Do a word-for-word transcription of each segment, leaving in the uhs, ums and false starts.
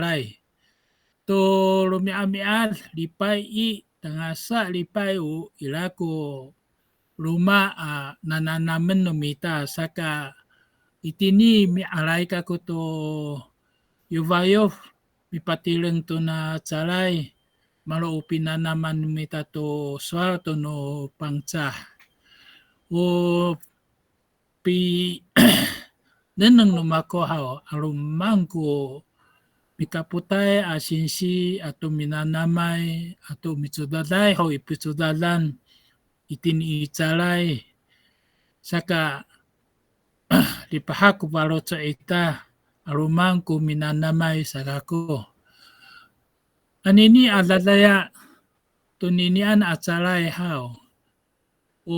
calay. To romi'ami'ad lipay i, tangasa lipay o ira ko roma a nananamen no mita, saka itini mi'aray kako to yofayof, mipatireng tona calay, malo o pinanaman no mita to sowal to no Pangcah. O pinengneng no mako haw, 'aloman ko mikapotay a singsi ato minanamay ato micodaday ho i picodadan itini i calay. Saka lipahak ko faloco' ita, 'aloman ko minanamay sa kako. Anini a dadaya toninian a calay haw, o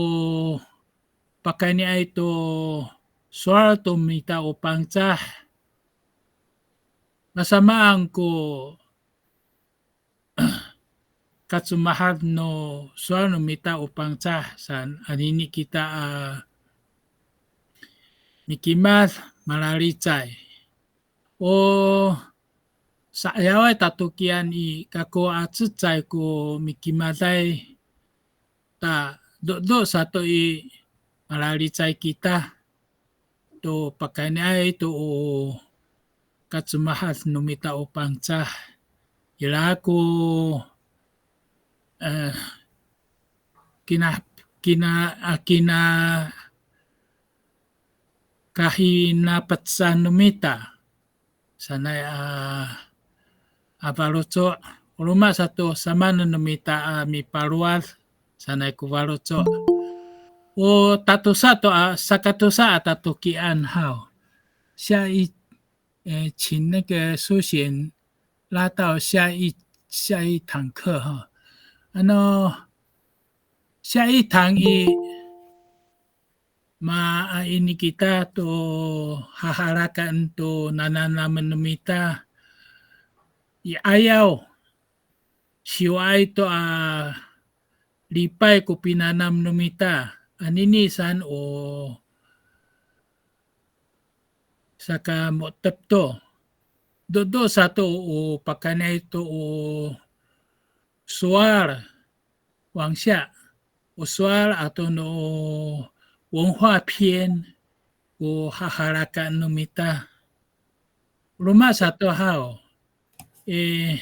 pakayniay to sowal to mita o Pangcah, masamaan ko kacemahad no sowal no mita o Pangcah saan, anini kita a mikimad malalicay. O sa'ayaway tatokian i, kako a cecay ko mikimaday ta dodo sato i, malalicay kita to pakayniay to o kacemahad no mita o Pangcah. Ira ko, eh, kina, kina, a, kina kahinapecan no mita sanay a, a faloco'. O roma sato samanen no mita a mipalowad sanay ko faloco'. O tatosa to a, sakatosa a tatokian haw. 下一，呃，请那个苏贤拉到下一，下一堂课哈。Ano, 下一堂 i, maini kita to hahalakan to nananamen no mita i 'ayaw, siwaay to a lipay ko pinanam no mita, anini saan o saka mo^tep to. Dodo sato o pakayniay to o sowal, 往下, o sowal ato no 文化篇 ko hahalakan no mita. Roma sato haw, e,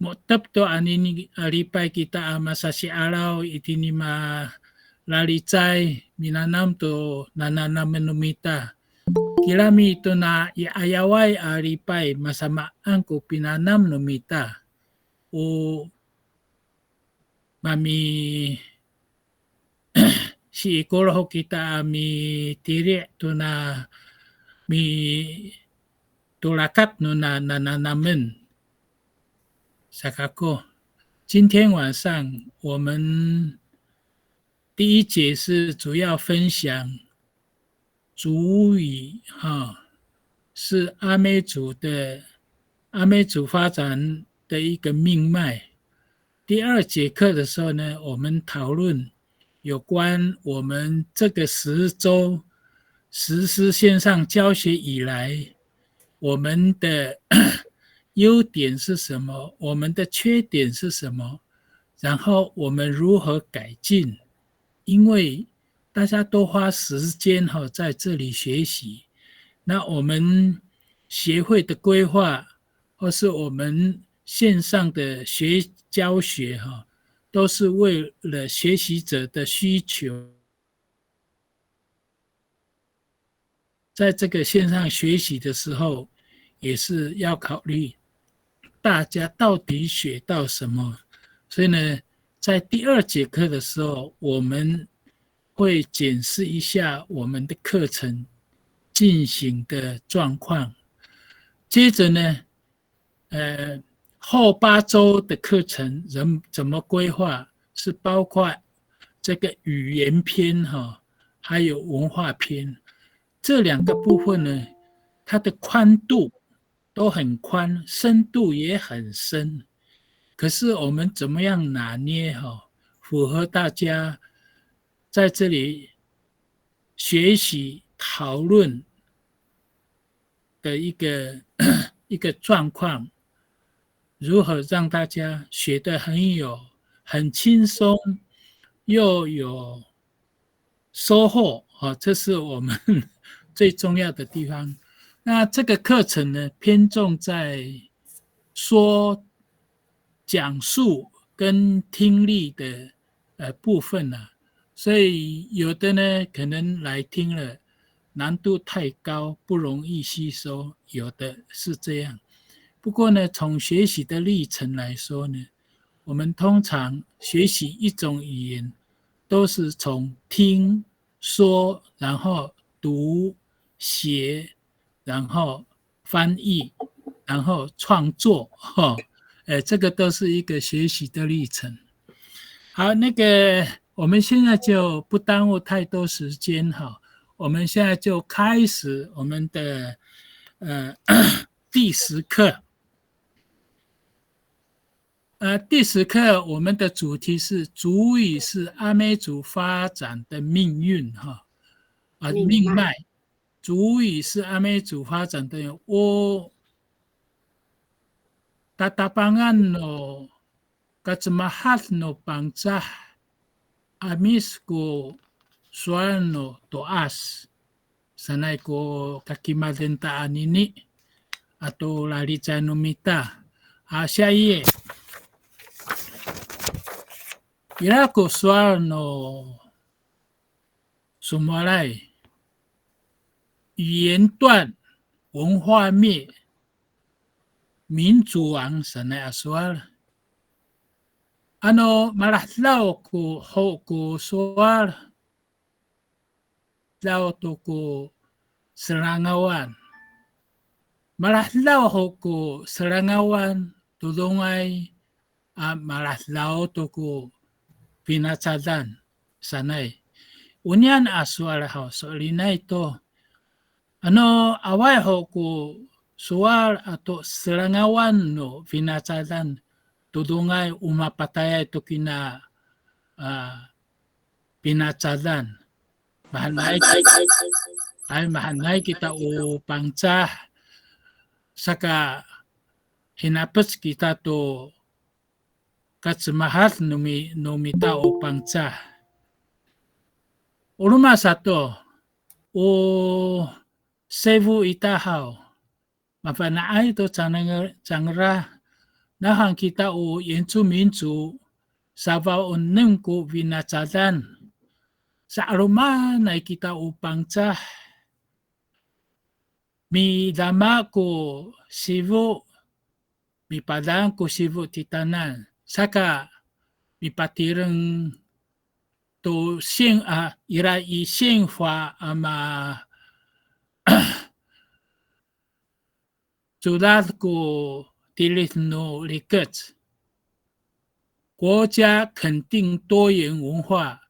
mo^tep to anini a lipay kita a masasi'araw itini malalicay minanam to nananamen no mita. Kirami tona i 'ayaway a lipay masamaan ko pinanam no mita. O mami siikor ho kita a mitiri' tona mitolakat nona nananamen. Sa kako, 今天晚上我们第一节是主要分享 族语，哈，是阿美族的，阿美族发展的一个命脉。第二节课的时候呢，我们讨论有关我们这个十周实施线上教学以来，我们的优点是什么，我们的缺点是什么，然后我们如何改进。因为大家都花时间哈在这里学习，那我们协会的规划或是我们线上的学，教学哈，都是为了学习者的需求。在这个线上学习的时候，也是要考虑大家到底学到什么。所以呢，在第二节课的时候，我们会检视一下我们的课程进行的状况。接着呢，呃，后八周的课程怎，怎么规划，是包括这个语言篇哈，还有文化篇。这两个部分呢，它的宽度都很宽，深度也很深。可是我们怎么样拿捏哈，符合大家在这里学习讨论的一个一个状况，如何让大家学得很有、很轻松，又有收获啊，这是我们最重要的地方。那这个课程呢，偏重在说、讲述跟听力的呃部分呢、所以有的呢可能来听了难度太高，不容易吸收，有的是这样。不过呢，从学习的历程来说呢，我们通常学习一种语言，都是从听、说，然后读、写，然后翻译，然后创作，哈，呃，这个都是一个学习的历程。好，那个我们现在就不耽误太多时间哈，我们现在就开始我们的呃第十课。呃，第十课我们的主题是族语是阿美族发展的命运哈，啊，命脉。命脉。族语是阿美族发展的，o tatapangan no kacemahad no Pangcah, 'Amis ko sowal no to'as sanay ko kakimaden ta anini ato lalicay no mita. A, siya i, ira ko sowal no somowalay, 语言断、文化灭、民族亡 sanay a sowal. Ano malahedaw ko ho ko sowal, daw to ko serangawan. Malahedaw ho ko serangawan, todongay a malahedaw to ko finacadan sanay. Oniyan a sowal haw, so'elinay to. Ano awaay ho ko sowal ato serangawan no finacadan, todongay o mapatayay to kina a finacadan. Mahaenay, ay, mahaenay kita o Pangcah, saka hinapec kita to kacemahad no mi, no mita o Pangcah. O roma sato, o sifo ita haw, mafana'ay to cangra, cangra, nawhan kita o 原住民族, safaw o enem ko finacadan. Sa'alomanay kita o Pangcah. Midama ko sifo, mipadang ko sifo titaanan. Saka mipatireng to 宪, a, ira i 宪法 a ma codad ko tilid no rikec. 国家肯定多元文化，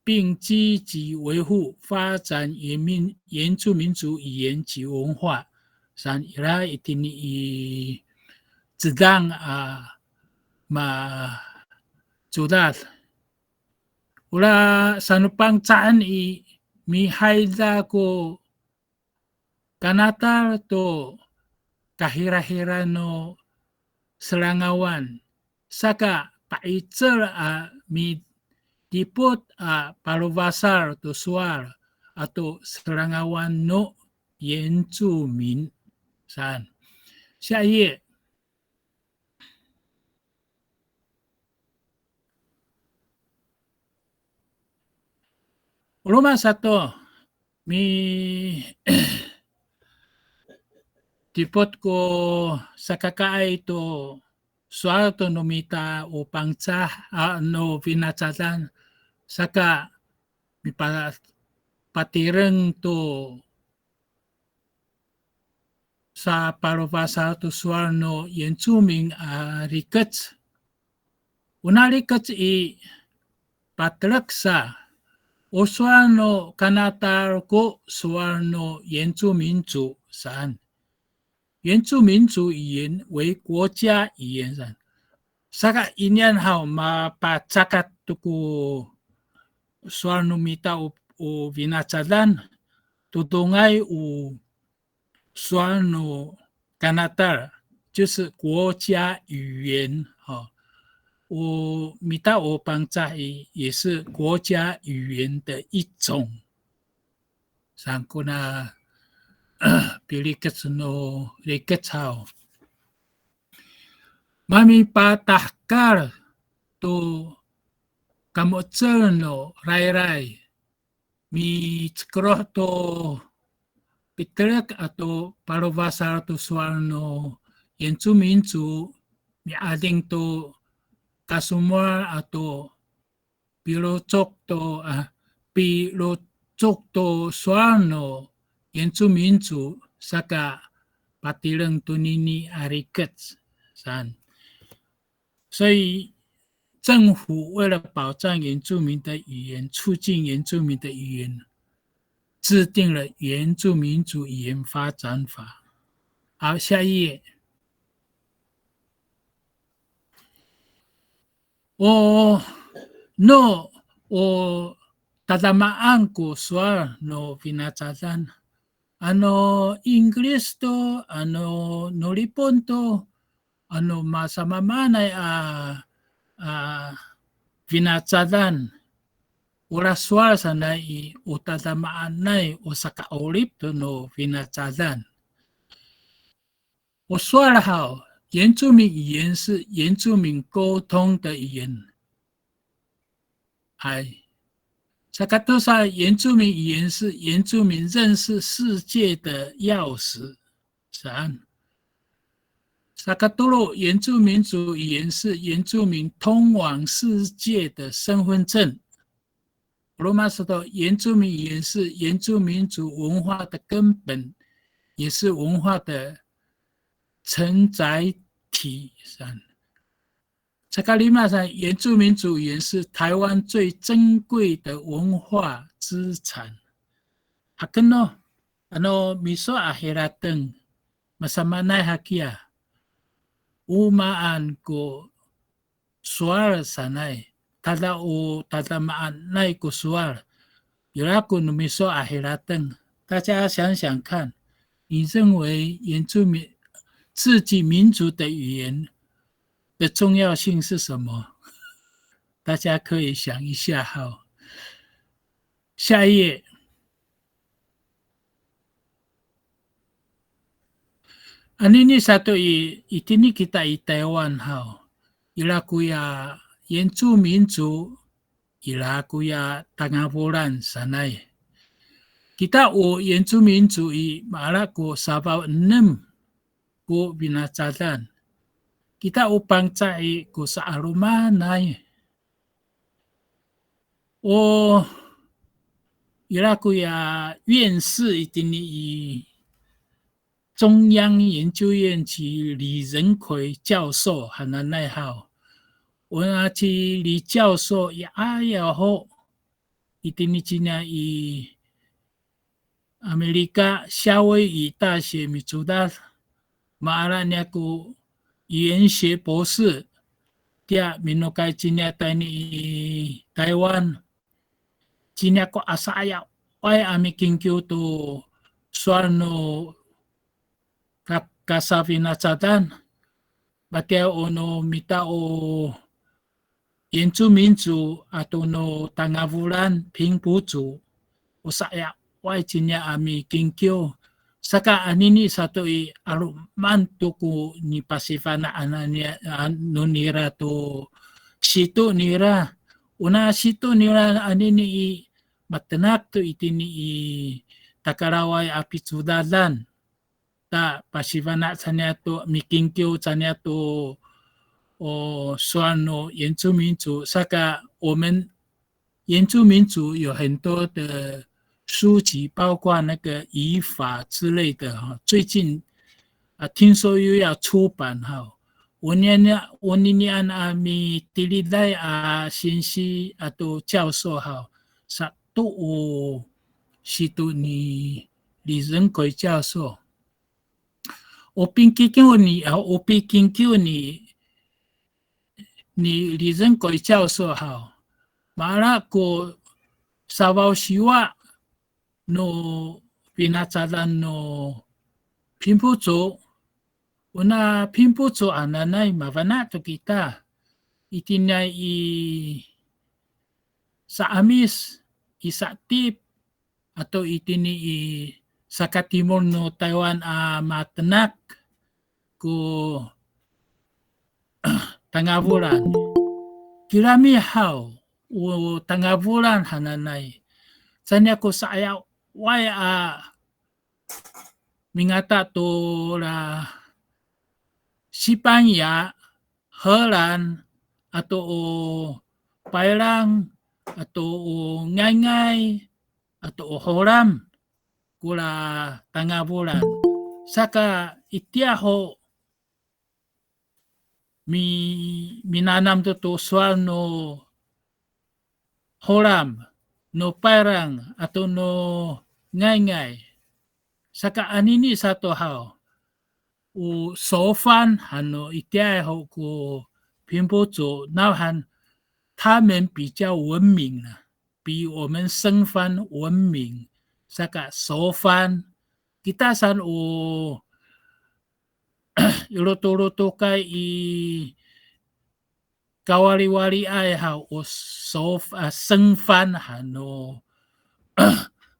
并积极维护发展原民，原住民族语言及文化。Saan ira itini i cedang a macodad. Ora sano Pangcahen i, mihayda ko kanatal to kahirahira no serangawan, saka pa'icel a midipot a palofasal to sowal ato serangawan no 原住民 saan. Siya i, o roma sato, midipot ko sakakaay to sowal to no mita o Pangcah, a, no finacadan, saka mipa, patireng to sapalofasal to sowal no 原住民 a rikec. Ona rikec i, patelek sa, o sowal no kanatal ko sowal no 原住民族 saan. 原住民族语言为国家语言 saan. Saka inian haw, mapacakat to ko sowal no mita o, o finacadan, todongay o sowal no kanatal, 就是国家语言哈。O mita o Pangcah i 也是国家语言的一种。Saan kona pirikec no rikec haw. Mamipatahekal to kamo^cel no rayray, micekeroh to pitelek ato palowasal to sowal no 原住民族, miading to kasomowal ato pilocok to, a, pilocok to sowal no 原住民族, saka patireng tonini a rikec saan. 所以政府为了保障原住民的语言，促进原住民的语言，制定了原住民族语言发展法。好，下一页。O, no, o tadamaan ko sowal no finacadan. Ano Ingkiris to, ano no Ripon to, ano masamaamaanay a, a finacadan. Ora sowal sanay i, o tadamaanay o saka'orip to no finacadan. O sowal haw, 原住民语言是原住民沟通的语言。Hay. Sakatosa, 原住民语言是原住民认识世界的钥匙。Saan. Sakatolo, 原住民族语言是原住民通往世界的身份证。Roma sato, 原住民语言是原住民族文化的根本，也是文化的承载体。Saan. Sakalima saan, 原住民族语言是台湾最珍贵的文化资产。Haken no, ano miso a hirateng, masamaanay hakiya. O maan ko sowal sanay, tada o tadamaanay ko sowal. Ira ko no miso a hirateng, 大家想想看，你认为原住民，自己民族的语言的重要性是什么？大家可以想一下哈。下一页。Anini sato i, itini kita i Taywan haw. Ira koya 原住民族, ira koya Tangafolan sanay. Kita o 原住民族 i, maala ko safaw enem ko finacadan. Kita o Pangcah i ko sa'alomanay. O ira koya 院士 itini i 中央研究院 ci 李仁奎教授 hananay haw. O na ci 李教授 i 'ayaw ho, itini ciniya i Amirika 夏威夷大学 micodad, maala niya ko 语言学博士, tiya minokay ciniya tayni i Taywan. Ciniya ko asa'ayaway a mikingkiw to sowal no ka-, kasafinacadan, matiya o no mita o 原住民族 ato no Tangafolan 平埔族, o sa'ayaway ciniya a mikingkiw. Saka anini sato i, 'aloman to ko nipasifana'an niya, a, no nira to sito nira. O na sito nira anini i, matenak to itini i takaraway a picodadan. Ta pasifana' caniya to, mikingkiw caniya to, o sowal no 原住民族, saka 我们原住民族有很多的书籍，包括那个语法之类的哈。最近啊，听说又要出版哈。Onini, oninian a mitiliday a singsi ato 教授 haw, sato o sito ni 李仁奎教授. O pikingkiw ni, a, o pikingkiw ni, ni 李仁奎教授 haw, maala ko safaw siwa no finacadan no 平埔族, Ona Pimpoco hananay mafana' to kita. Itiniay i Sa'amis, i Sa'etip, ato itini i sakatimol no Taywan a matenak ko Tangafolan. Kirami haw, o Tangafolan hananay. Caniya ko sa'ayaway a mingata to la Sipanya, Helan, ato o Payrang, ato o Ngayngay, ato o Holam, kora Tangafolan. Saka itiya ho mi, minanam to to sowal no Holam, no Payrang, ato no Ngayngay. Saka anini sato haw, o 熟番 han no itiyaay ho ko Pimpoco, nawhan 他们比较文明啦，比我们生番文明。Saka 熟番, kita saan o i lotolotokay i kawaliwaliay haw o 熟番, a, 生番 han no,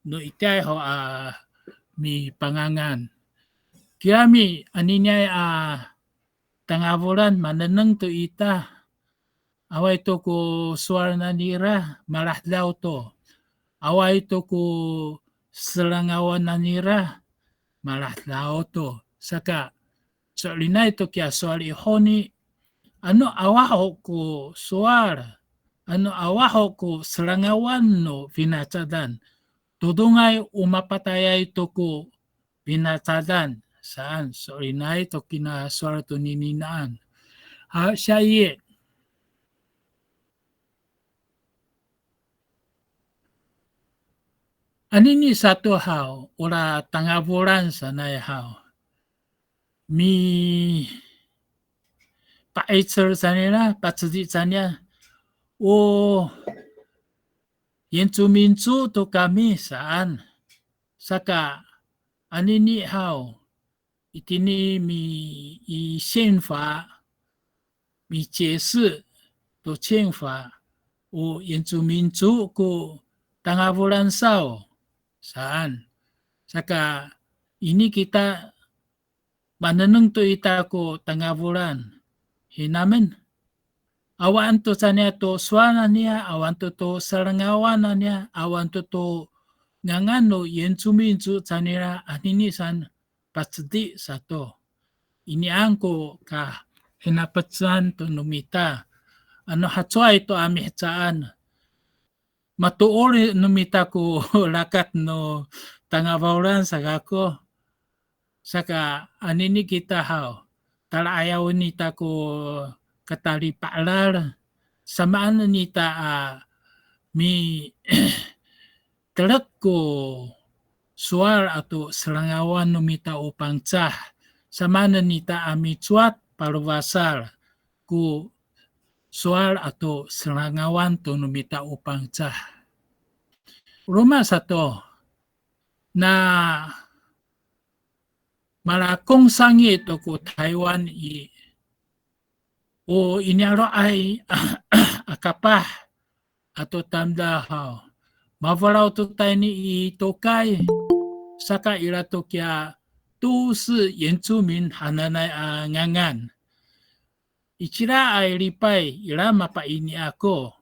no itiyaay ho a mipangangan. Kirami aniniay a Tangafolan manengneng to ita. Awaay to ko sowal nanira, malahedaw to. Awaay to ko selangawan nanira, malahedaw to. Saka, so'elinay to kiya sowal i honi, ano awa ho ko sowal, ano awa ho ko selangawan no finacadan, todongay o mapatayay to ko finacadan saan, so'elinay to kina sowal to nininaan. Ha, 下一页. Anini sato haw, ora Tangafolan sanay haw. Mi, pa'icel canira, pacedi canira, o 原住民族 to kami saan. Saka anini haw, itini mi, i 宪法, mi 解释 to 宪法, o 原住民族 ko Tangafolan saw saan. Saka ini kita manengneng to ita ko Tangafolan. Hinamen. Awaen to canira to sowal naniya, awaen to to salengawan naniya, awaen to to ngangan no 原住民族 canira, anini saan pacedi sato. Inian ko kahinapecen to no mita. Ano hacowaay to a mihecaan, matoor no mita ko rakat no Tangafolan sa kako. Saka anini kita haw, tala'ayaw nita ko katalipa'elal, samaan nita a mi telek ko sowal ato selangawan no mita o Pangcah, samaanen nita a micowat palowasal ko sowal ato selangawan to no mita o Pangcah. Roma sato, na malakongsangi to ko Taywan i, o i niyaro'ay a kapah ato tamdaw haw, mafolaw to tayni i tokay, saka ira to kiya 都市原住民 hananay a ngangan. Icilaay lipay ira mapaini ako,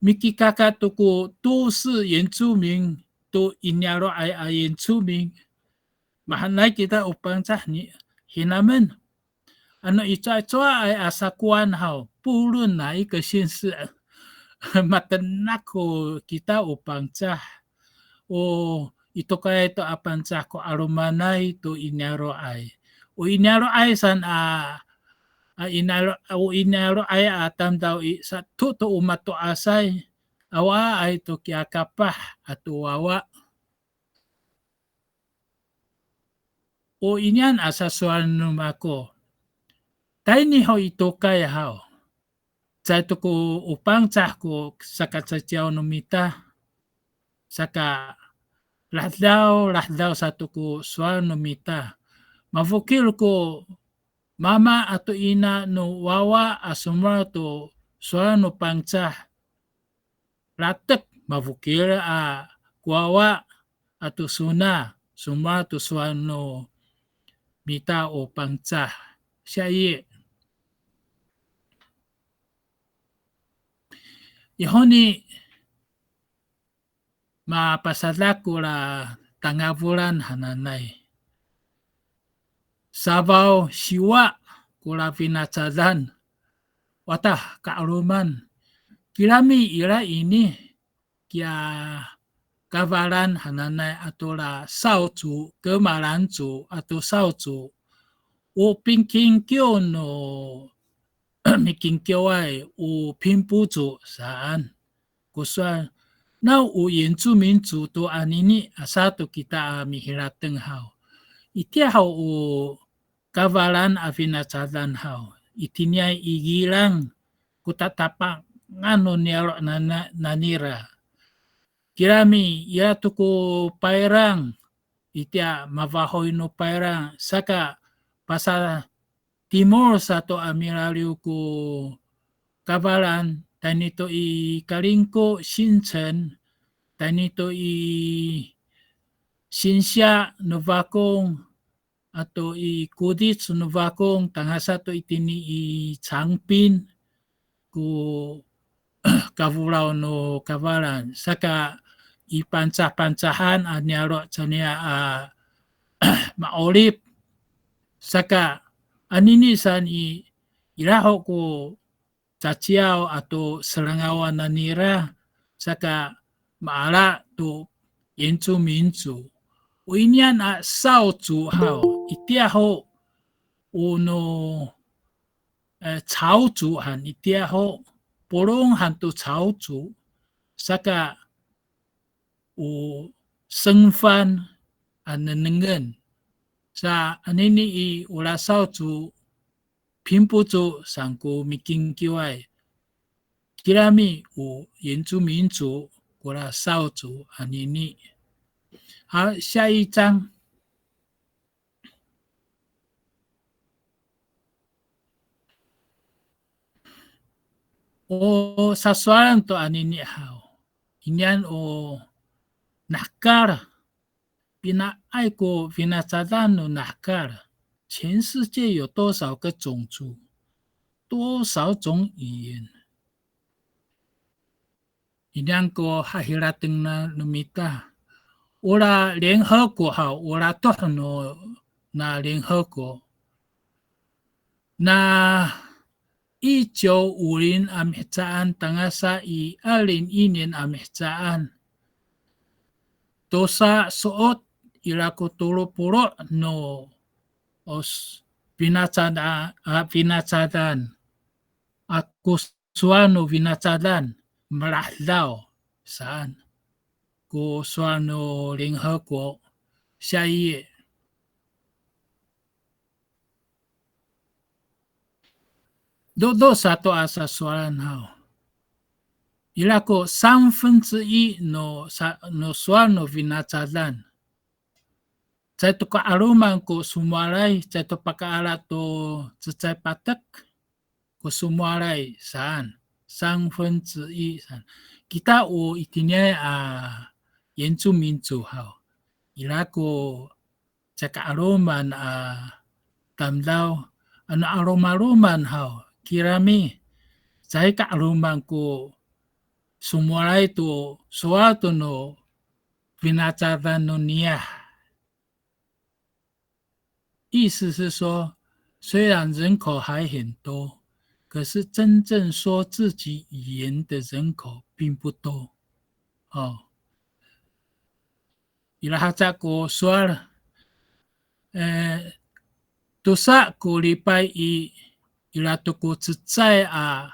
mikikaka to ko 都市原住民 to i niyaro'ay a 原住民. Mahaenay kita o Pangcah ni, hinamen. Ano icowacowaay a sakowan haw, polong na ika sinsi, matenak ko kita o Pangcah. O i tokayay to a Pangcah ko 'alomanay to i niyaro'ay. O i niyaro'ay saan a, a i niyaro', o i niyaro'ay a tamdaw i, sato to o mato'asay, awaay to kiya kapah ato wawa. O inian a sasowalen no mako, tayni ho i tokay haw, caay to ko o Pangcah ko sakacaciyaw no mita. Saka lahedaw, lahedaw sato ko sowal no mita. Mafokil ko mama ato ina no wawa a somowal to sowal no Pangcah, latek mafokil a ko wawa ato sona somowal to sowal no mita o Pangcah. Siya i, i honi mapasadak kora Tangafolan hananay. Safaw siwa kora finacadan. Wata ka'aloman. Kirami ira ini kiya Kafalan hananay atora Sawco, Kemalanco ato Sawco. O pikingkiw no mikingkiway o Pimpoco saan. Ko sowal, naw o Yincuminco to anini a sato kita a mihirateng haw. Itiya haw o Kafalan a finacadan haw. Itiniay i Gilang ko tatapangan no niyaro' nana-, nanira. Kirami, ira to ko payrang, itiya mafahoy no payrang, saka pasatimol sato a milaliw ko Kafalan, tayni to i Kalingko, Singcen, tayni to i Singsiya no Fakong, ato i Kodic no Fakong, tangasa to itini i Cangpin, ko kafolaw no Kafalan, saka i Pangcahpangcahan a niyaro' caniya a ma'orip, saka anini saan i, ira ho ko caciyaw ato serangawan nanira, saka maala to Yincuminco. O iniyan a Sawco haw, itiya ho, o no, e, Cawco han itiya ho, polong han to Cawco, saka o sengfan a nengnengen. Sa anini i, ora Sawco Pimpoco saan ko mikingkiway. Kirami o Yincuminco kora Sawco anini. 好，下一张。O sasowalen to anini haw. Iniyan o nahekal. Pinaay ko finacadan no nahekal. 全世界有多少个种族？多少种语言？Iniyan ko hahirateng na no mita. Ora 联合国 haw, ora toh no na 联合国. Na 一九五零 a mihecaan tangasa i 二零一零 a mihecaan. Tosa so'ot ira ko tolo polo' no os-, finacada-, a, finacadan. A ko sowal no finacadan, malahedaw saan. Ko sowal no 联合国, siya i. Dodo sato a sasowalan haw. Ira ko 三分之一 no sa-, no sowal no finacadan. Caay to ka'aloman ko somowalay, caay to pakaala to cecay patek ko somowalay saan, 三分之一 saan. Kita o itiniay a 原住民族 haw, ira ko caay ka'aloman a tamdaw, ano 'aloma'aloman haw, kirami, caay ka'aloman ko somowalay to sowal to no finacadan no niyah. 意思是说，虽然人口还很多，可是真正说自己语言的人口并不多。哦，ira haca ko sowal, e, tosa ko lipay i, ira to ko cecay a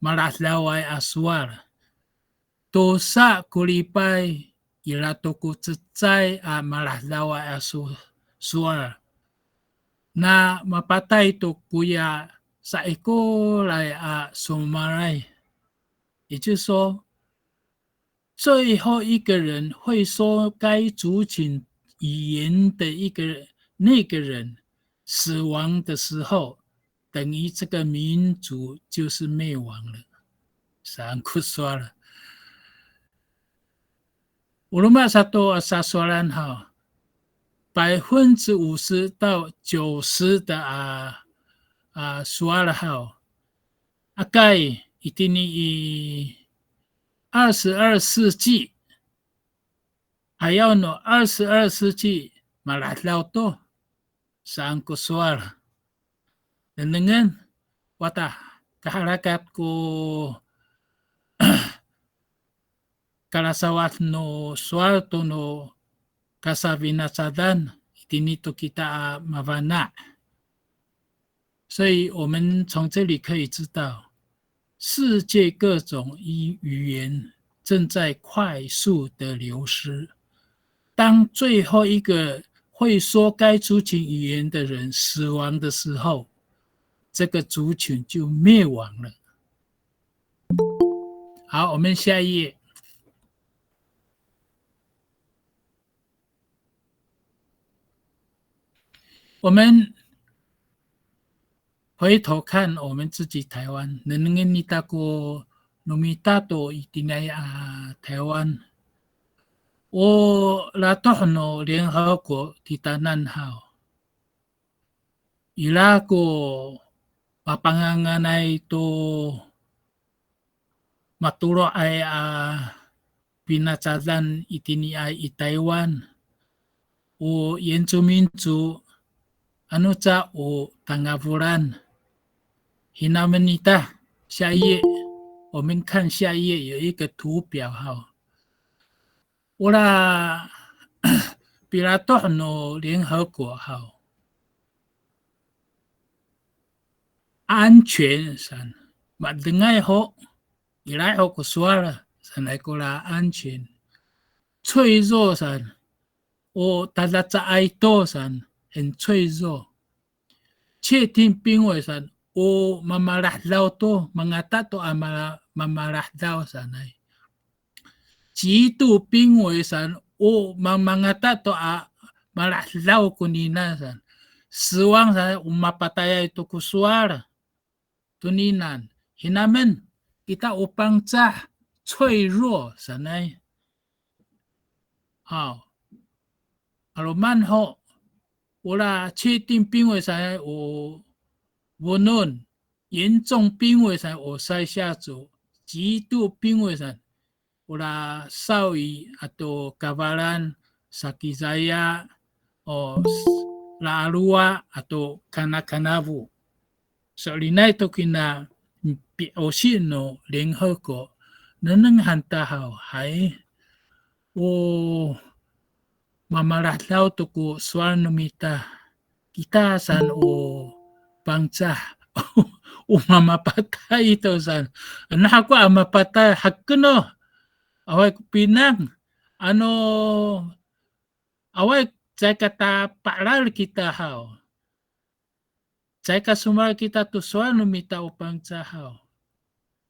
maladaway a sowal. Tosa ko lipay, ira to ko cecay a maladaway a so-, sowal. Na mapatay to koya saikoray a somowalay. 也就是说，最后一个人会说该族群语言的一个，那个人死亡的时候，等于这个民族就是灭亡了。Saan ko sowal. O roma sato a sasowalan haw, 百分之五十到九十 的 a, a sowal haw. Akay, itini i 二十二世纪, ayaw no 二十二世纪 malahedaw to, saan ko sowal. Nengnengen, wata, kaharakat ko kalasawad no sowal to no kasafinacadan, itini to kita a mafana'. 所以我们从这里可以知道，世界各种语语言正在快速的流失。当最后一个会说该族群语言的人死亡的时候，这个族群就灭亡了。好，我们下一页。我们回头看我们自己台湾，nengnengen ita ko no mita to itiniay a Taywan. O ratoh no 联合国 titaanan haw. Ira ko mapanganganay to matolo'ay a finacadan itiniay i Taywan. O 原住民族, ano ca o tangafolan. Hinamen ita, 下一页, 我们看下一页有一个图表哈。Ora piratoh no 联合国 haw. Ancuan saan, madengay ho, ira ho ko sowal sanay kora ancuan. 脆弱 saan, o tadaca'ay to saan, 很脆弱。 确定病危 saan, o mamalahedaw to, mangata to a mala-, mamalahedaw sanay. 极度病危 saan, o ma-, mangata to a malahedaw konina saan. 死亡 saan, o mapatayay to ko sowal. Toninan, hinamen, kita o Pangcah 脆弱 sanay. Haw. 'Aloman ho, ora 确定病危 sanay o Fonon, 严重病危 sanay o 赛夏族, 极度病危 sanay, ora Sawi ato Kafalan, Sakicaya, o La'alowa ato Kanakanafo. So'elinay to kina pi'osi no 联合国, nengneng han ta haw, hay. O mamalahedaw to ko sowal no mita. Kita saan o Pangcah, o mamapatay to saan. Ano hako a mapatay, haken no. Awaay ko pinang. Ano, awaay caay ka tapa'elal kita haw. Caay ka somowal kita to sowal no mita o Pangcah haw.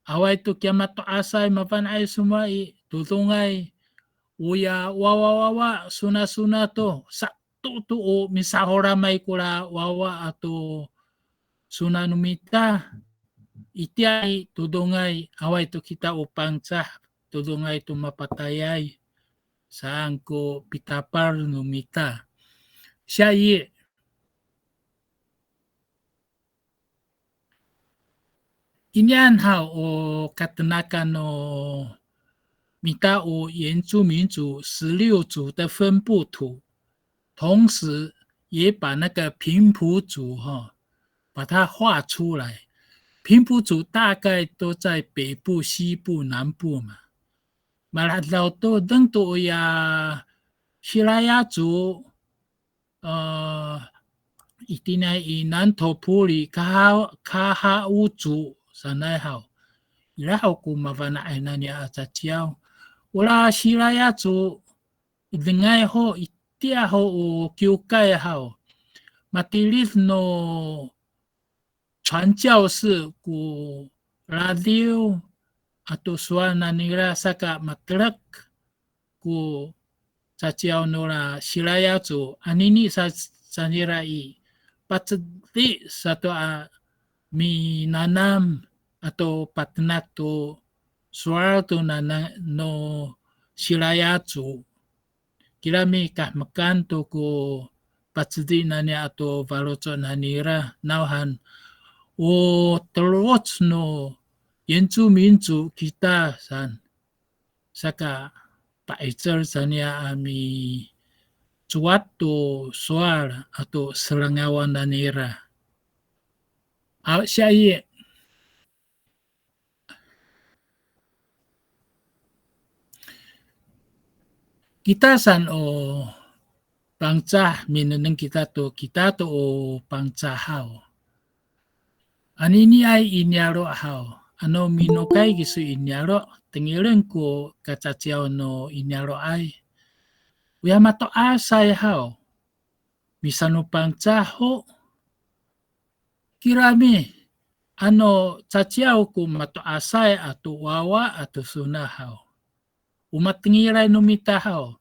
Awaay to kiya mato'asay mafana'ay somowal i, todongay, oya wawawawa, sonasona to, sato to o misaholamay kora wawa ato sona no mita. Itiya i todongay, awaay to kita o Pangcah, todongay to mapatayay. Saan ko pitapal no mita. 下一页. Inian haw o katenakan no mita o 原住民族十六族的分布图，同时也把那个平埔族哈，把它画出来。平埔族大概都在北部、西部、南部嘛。Malahedaw to, deng to oya Siraya族, e, itiniay i 南投埔里 Kaha-, Kahao族 sanay haw. Ira ho ko mafana'ay naniya a caciyaw. Ora Siraya族, dengay ho, itiya ho o kiwkay haw. Matilid no 传教士 ko radiw ato sowal nanira saka matelek ko caciyaw nora Siraya 族, anini sa, sanira i, pacedi sato a minanam ato patenak to sowal to nana no Silayaco. Kirami kahemekan to ko pacedi naniya ato faloco' nanira, nawhan o teloc no 原住民族 kita saan. Saka pa'icel saniya a micowat to sowal ato serangawan nanira. Aw, siya i. Kita saan o Pangcah, minengneng kita to, kita to o Pangcah haw. Aniniay i niyaro' haw, ano minokay kiso i niyaro', tengilen ko kacaciyaw no i niyaro'ay. Oya mato'asay haw, misanoPangcah ho. Kirami, ano caciyaw ko mato'asay ato wawa ato sona haw, o matengilay no mita haw,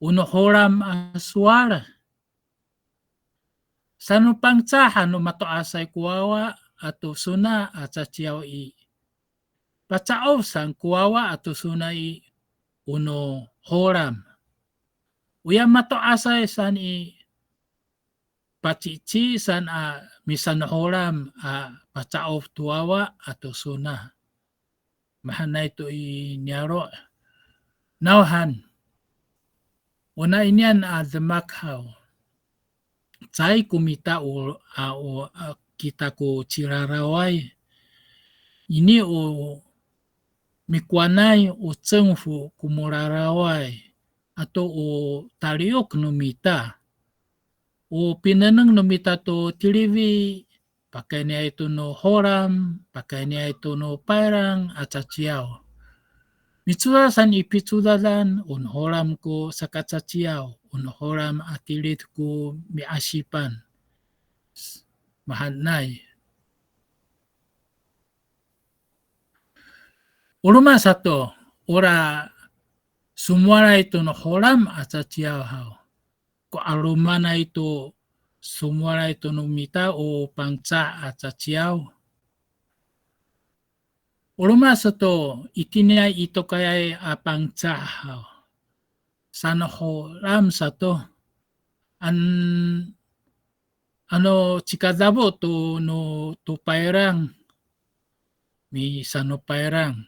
o no Holam a sowal. SanoPangcah ano mato'asay ko wawa ato sona a caciyaw i, paca'of saan ko wawa ato sona i, o no Holam. Oya mato'asay saan i, pacici saan a misanoHolam a paca'of to wawa ato sona. Mahaenay to i niyaro'. Nawhan, ona inian a demak haw, caay ko mita o, a, o, a, kita ko ciraraway. Ini o mikowanay o cengfo ko moraraway ato o taliyok no mita. O pinengneng no mita to tilifi, pakayniay to no Holam, pakayniay to no Payrang a caciyaw. Micodad saan i picodadan, o no Holam ko sakacaciyaw, o no Holam a tilid ko mi'asipan. Mahaenay. O roma sato, ora somowalay to no Holam a caciyaw haw, ko 'alomanay to somowalay to no mita o Pangcah a caciyaw. O roma sato, itiniay i tokayay a Pangcah haw, sanoHolam sato. An, ano cikadafo to no to Payrang, misanoPayrang.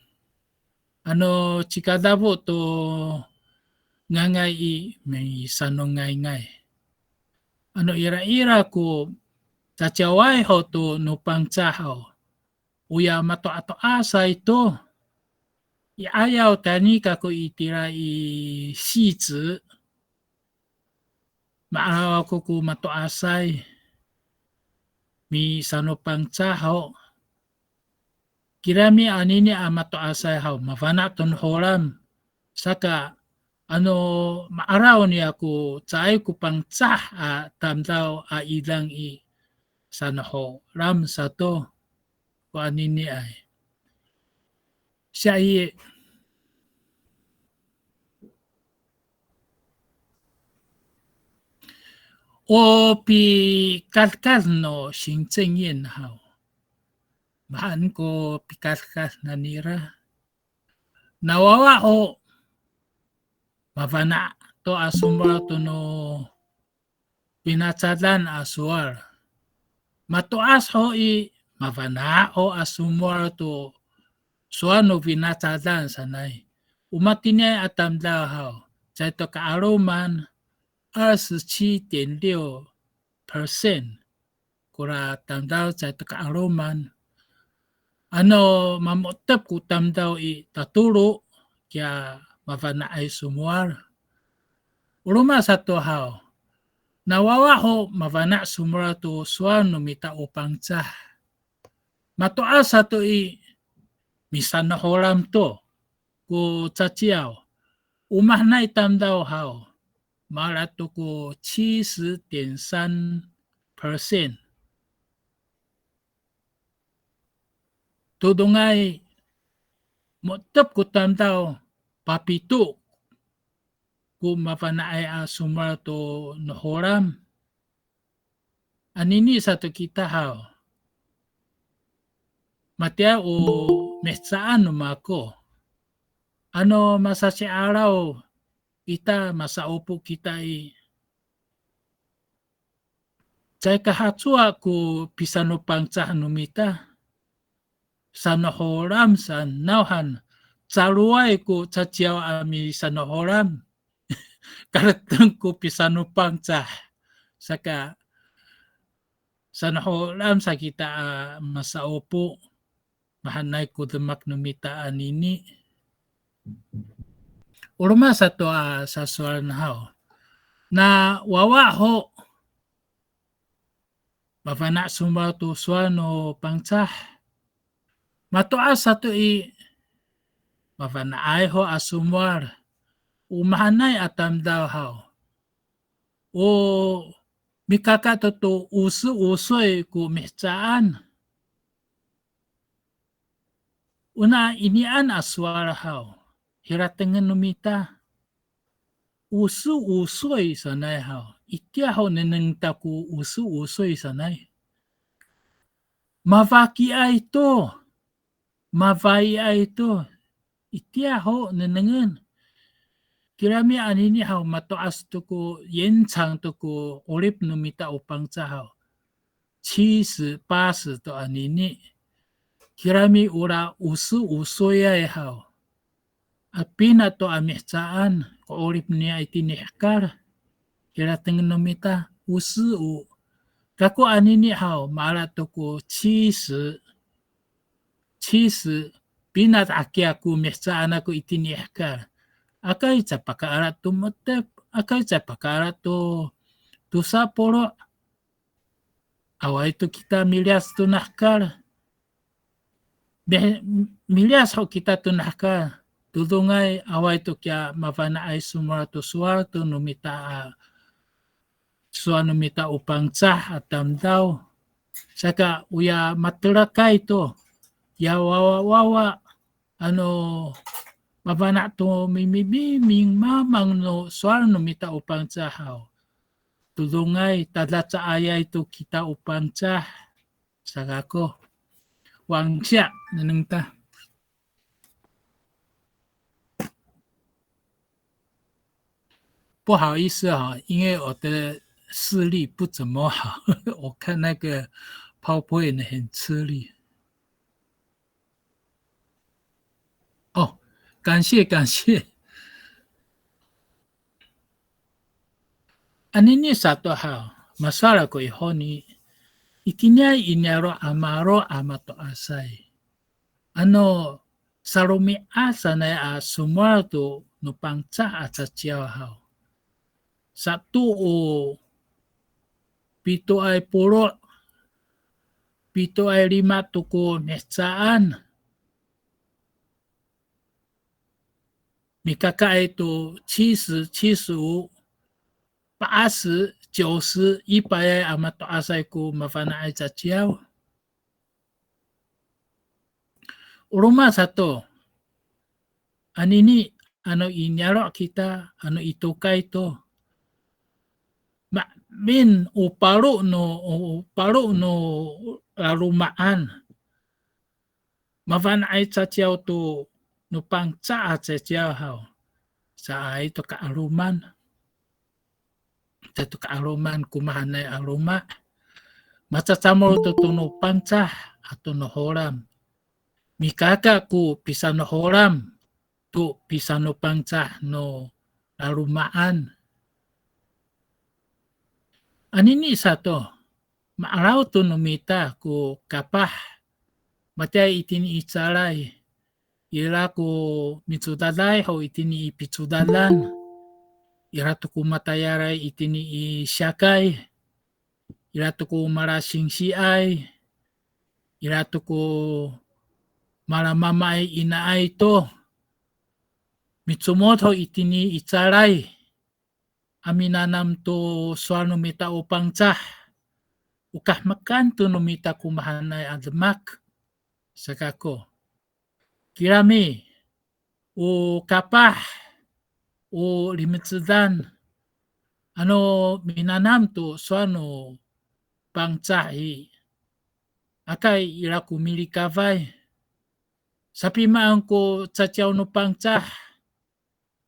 Ano cikadafo to Ngayngay i, misanoNgayngay. Ano iraira ko caciyaway ho to no Pangcah haw, oya mato'ato'asay to. I 'ayaw tayni kako itira i Sici, ma'araw ako ko mato'asay, misanoPangcah ho. Kirami anini a mato'asay haw, mafana' to no Holam. Saka, ano ma'araw niya ko caay ko Pangcah a tamdaw a idang i, sanoHolam sato ko aniniay. Siya i, o pikadkad no 行政院 haw, mahaen ko pikadkad nanira. Nawawa ho mafana' to a somowal to no finacadan a sowal. Mato'as ho i, mafana' ho a somowal to sowal no finacadan sanay. O matiniay a tamdaw haw, caay to ka'aloman, 二十七点六 percent kora tamdaw caay to ka'aloman. Ano mamo^tep ko tamdaw i, tatolo kiya mafana'ay somowal. O roma sato haw, nawawa ho mafana' somowal to sowal no mita o Pangcah. Mato'as sato i, misanoHolam to ko caciyaw. O mahaenay tamdaw haw, maala to ko 七十点三 percent. Todongay mo^tep ko tamdaw, papito ko mafana'ay a somowal to no Holam. Anini sato kita haw, matiya o mihecaan no mako. Ano masasi'araw ita, masa'opo kita i, caay kahacowa ko pisanoPangcah no mita. Sanoholam sa nawhan, caloway ko caciyaw a misanoholam. Kareteng ko pisanoPangcah. Saka, sanoholam sa kita a masa'opo. Mahaenay ko demak no mita anini. O roma sato a sasowalen haw. Na wawa ho, mafana' somowal to sowal no Pangcah. Mato'as sato i, mafana'ay ho a somowal. O mahaenay a tamdaw haw. O mikaka to to oso osoy ko mihecaan. Ona inian a sowal haw, hiratengen no mita. Oso osoy sanay haw. Itiya ho nengneng ta ko oso osoy sanay. Mafakiay to. Mafakiay to. Itiya ho nengnengen. Kirami anini haw, mato'as to ko, yencang to ko 'orip no mita o Pangcah haw. 七十八十 to anini. Kirami ora oso osoyay haw. A pina to a mihecaan ko 'orip niya itini i hekal. Hiratengen no mita, oso o. Kako anini haw, maala to ko 七十, 七十, pina to hakiya ko mihecaan ako itini i hekal. Akay ca pakaala to mo^tep, akay ca pakaala to tosa polo'. Awaay to kita miliyas to nahekal. Mi-, miliyas ho kita to nahekal. Todongay, awaay to kiya mafana'ay somowal to sowal to no mita a, sowal no mita o Pangcah a tamdaw. Saka oya matelakay to, ya wawawawa, ano, mafana' to mimimiming mamang no sowal no mita o Pangcah haw. Todongay, tada caayay to kita o Pangcah. Sa kako. 往下, nengneng ta. 不好意思哈，因为我的视力不怎么好，我看那个 PowerPoint 很吃力。哦，感谢，感谢。Anini sato haw, masowal ako i honi, itiniay i niyaro' a maro' a mato'asay. Ano, saromi'ad sanay a somowal to no Pangcah a caciyaw haw. Sato o pitoay polo', pitoay lima to ko mihecaan. Mikakaay to 七十, 七十五, 八十, 九十, 一百 a mato'asay ko mafana'ay caciyaw. O roma sato, anini, ano i niyaro' kita, ano i tokay to, maemin o paro no, o paro no laloma'an. Mafana'ay caciyaw to no Pangcah a caciyaw haw. Caay to ka'aloman. Caay to ka'aloman ko mahaenay a loma'. Macacamol to to no Pangcah ato no Holam. Mikaka ko pisanoholam to pisanoPangcah no laloma'an. Anini sato, ma'araw to no mita ko kapah, matiya itini i calay, ira ko micodaday ho itini i picodadan, ira to ko matayalay itini i siyakay, ira to ko malasingsiay, ira to ko malamamaay inaay to, micomod ho itini i calay a minanam to sowal no mita o Pangcah. O kahemekan to no mita ko mahaenay a demak. Sa kako. Kirami, o kapah, o limecedan, ano minanam to sowal no Pangcah i, Aka ira ko milikafay. Sapimaan ko caciyaw no Pangcah,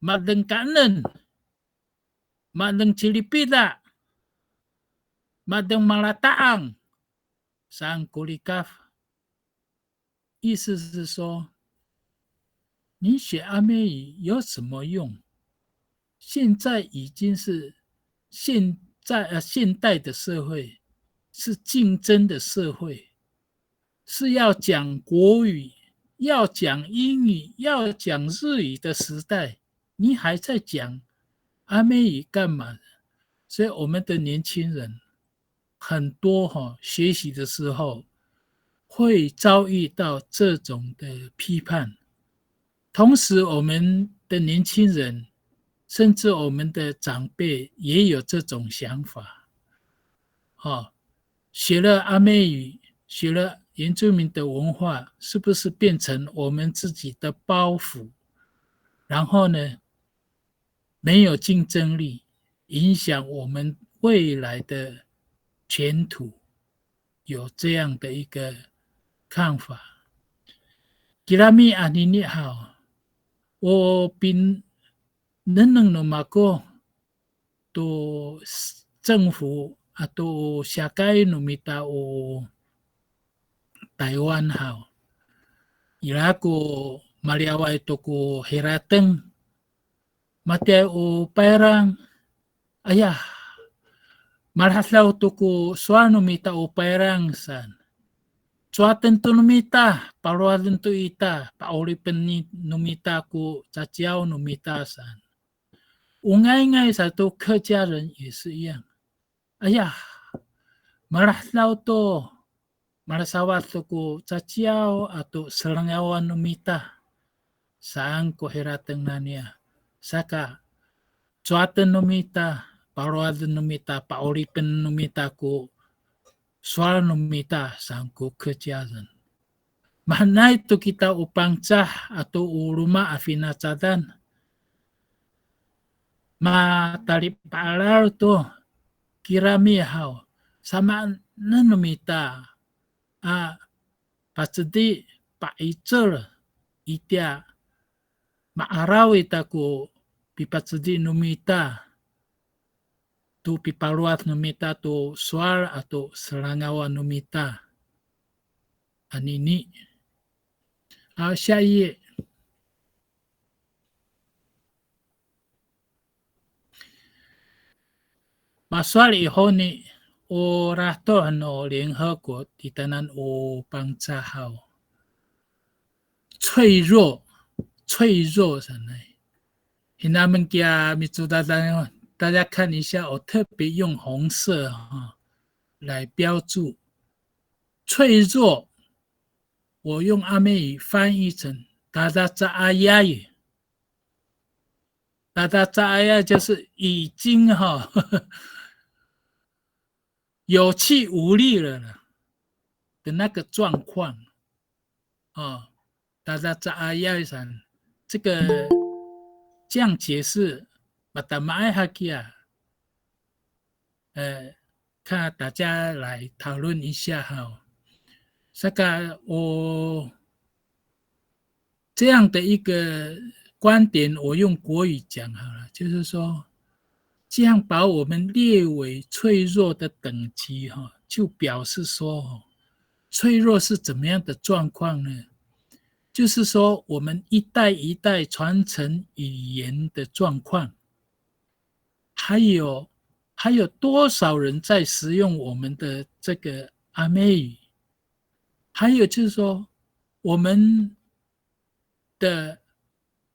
madeng kaenen, madeng cilipida, madeng malata'ang, saan ko likaf. 意思是说，你学阿美语有什么用？现在已经是现在，呃，现代的社会，是竞争的社会，是要讲国语、要讲英语、要讲日语的时代，你还在讲阿美语干嘛？所以我们的年轻人很多哈，学习的时候会遭遇到这种的批判。同时，我们的年轻人，甚至我们的长辈也有这种想法。哈，学了阿美语，学了原住民的文化，是不是变成我们自己的包袱？然后呢，没有竞争力，影响我们未来的前途，有这样的一个看法。Kirami anini haw, o pinengneng no mako to s-, 政府 ato o siyakay no mita o Taywan haw. Ira ko maliyaway to ko hirateng, matiya o payrang, aya, malahedaw to ko sowal no mita o payrang saan. Cowaten to no mita, palowaden to ita, pa'oripen ni, no mita ko caciyaw no mita saan. O nga'ay, nga'ay sato 客家人也是一样。Aya, malahedaw to, malasawad to ko caciyaw ato serangawan no mita saan ko hirateng naniya. Saka, cowaten no mita, palowaden no mita, pa'oripen no mita ko sowal no mita saan ko 客家人. Mahaenay to kita o Pangcah ato o roma a finacadan. Matalipa'elal to, kirami haw, samaanen no mita a pacedi, pa'icel, itiya ma'araw ita ko pipacedi no mita to pipalowad no mita to sowal ato serangawan no mita. Anini. A, 下一页. Masowal i honi, o ratoh no 联合国 titaanan o Pangcah haw. 脆弱, 脆弱 sanay. Hinamen kiya micodadan, 大家看一下，我特别用红色哈来标注。脆弱，我用阿美语翻译成 tadaca'ayay. Tadaca'ayay 就是已经哈，有气无力了啦的那个状况。哦，tadaca'ayay saan，这个这样解释，matamaay hakiya。呃，看大家来讨论一下哈。Saka 我这样的一个观点，我用国语讲好了，就是说，这样把我们列为脆弱的等级哈，就表示说，脆弱是怎么样的状况呢？就是说，我们一代一代传承语言的状况，还有，还有多少人在使用我们的这个阿美语？还有就是说，我们的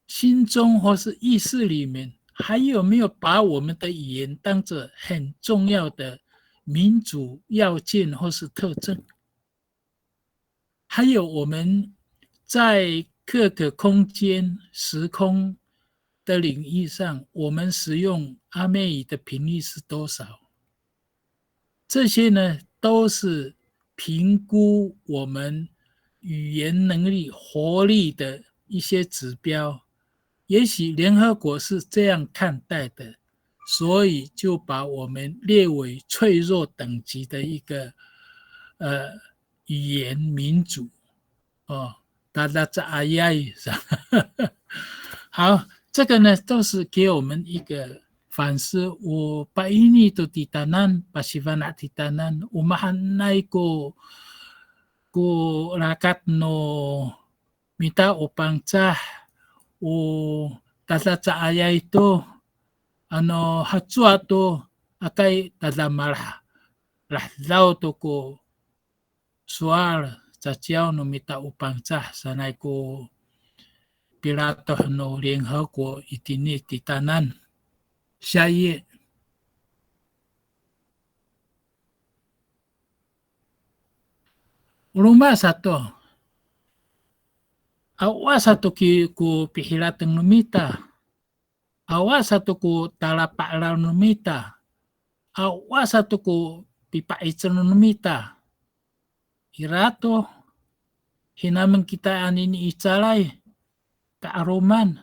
心中或是意识里面，还有没有把我们的语言当作很重要的民族要件或是特征？还有我们在各个空间、时空的领域上，我们使用阿美语的频率是多少？这些呢，都是评估我们语言能力、活力的一些指标。也许联合国是这样看待的，所以就把我们列为脆弱等级的一个，呃，言民族 o tadaca'ayay. 好，这个呢，都是给我们一个反思。O paini to titaanan, pasifana' titaanan, o mahaenay ko, ko rakat no mita o Pangcah, o tadaca'ayay to, ano hacowa to, akay tadamalah, lahdaw to ko sowal caciyaw no mita o Pangcah sanay ko piratoh no 联合国 itini titaanan. 下一页。O roma sato, awa sato ki ko pihirateng no mita. Awa sato ko talapa'elal no mita. Awa sato ko pipa'icel no mita. Ira to, hinamen kita anini i calay, ka'aloman.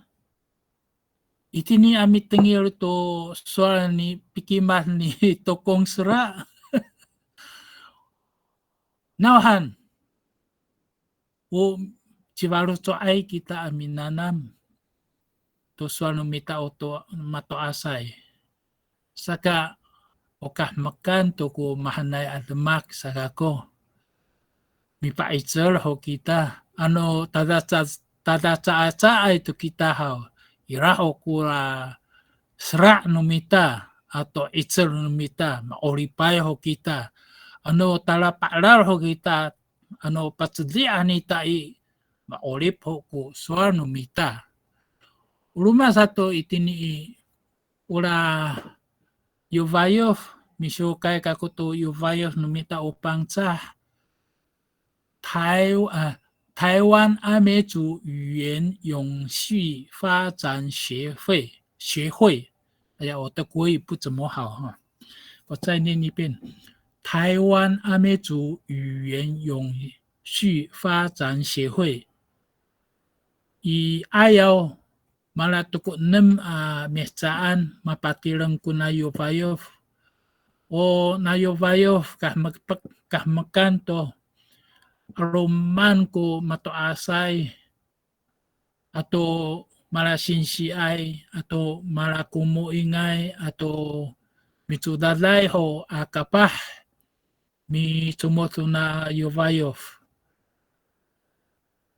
Itini a mitengil to sowal ni pikimad ni Tokong Sera. Nawhan, o cifaloco'ay kita a minanam to sowal no mita o to mato'asay. Saka, o kahemekan to ko mahaenay a demak sa kako. Mipa'icel ho kita, ano tadaca-, tadacacaay to kita haw, ira ho kora sera' no mita, ato 'icel no mita, ma'oripay ho kita. Ano talapa'elal ho kita, ano pacedian ita i, ma'orip ho ko sowal no mita. O roma sato itini i, ora yofayof, misiwkay kako to yofayof no mita o Pangcah. 台-，啊，台湾阿美族语言永续发展协会，协会。哎呀，我的国语不怎么好哈，我再念一遍。台湾阿美族语言永续发展协会。I 'ayaw, mala to ko enem a mihecaan mapatireng kona yofayof. O na yofayof kahemek-, kahemekan to 'aloman ko mato'asay, ato malasinsiay, ato malakomoingay, ato micodaday ho a kapah, micomod tona yofayof.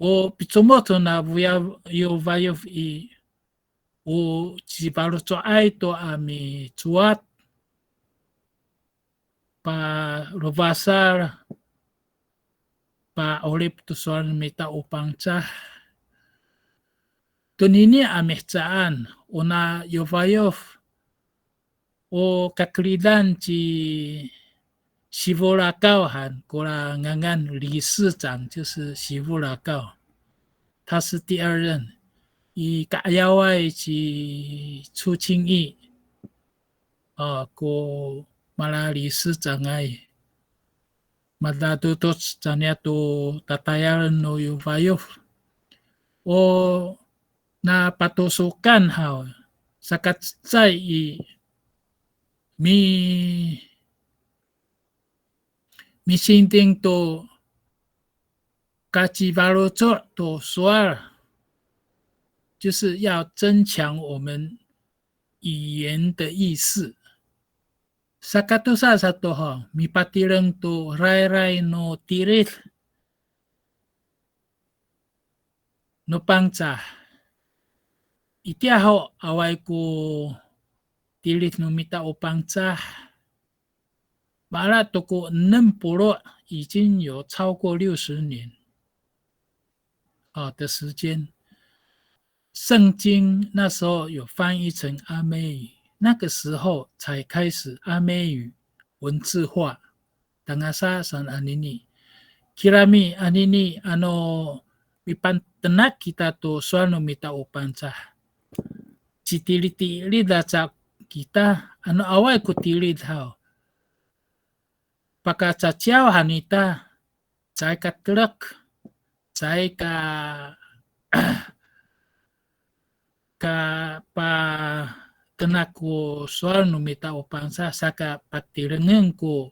O picomod tona foya-, yofayof i, o cifaloco'ay to a micowat, palofasal, pa'orip to sowal no mita o Pangcah. Tonini a mihecaan, ona yofayof, o kakeridan ci Sifo Lakaw han, kora ngangan 理事长就是 Sifo Lakaw. 他是第二任。I ka'ayaway ci 朱清义, a, ko mala 理事长ay. Madadodoc caniya to tatayalen no yofayof. O na patosokan haw, sakacecay i mi-, misingting to kacifaloco' to sowal, 就是要增强我们语言的意识。Sakatosa sato haw, mipatireng to rayray no tilid no Pangcah. Itiya ho awaay ko tilid no mita o Pangcah, mala to ko enem polo', 已经有超过六十年 a, 的时间。圣经那时候有翻译成阿美语，那个时候才开始阿美语文字化。Tangasa saan anini. Kirami anini, ano mipatenak kita to sowal no mita o Pangcah, citilitilid aca kita, ano awaay ko tilid haw, pakacaciyaw han ita, caay ka telek, caay ka, ka patenak ko sowal no mita o Pangcah, saka patirengen ko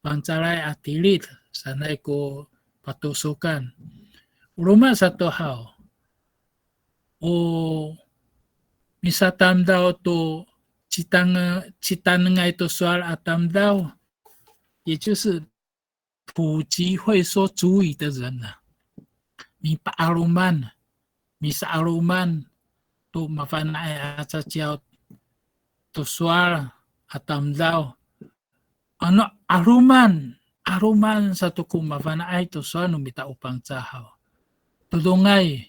fangcalay a tilid, sanay ko patosokan. O roma sato haw, o misatamdaw to citang-, citanengay to sowal a tamdaw, 也就是普及会说族语的人啊，mipa'aloman, misa'aloman to mafana'ay a caciyaw to sowal a tamdaw. Ano 'aloman, 'aloman sato ko mafana'ay to sowal no mita o Pangcah haw. Todongay,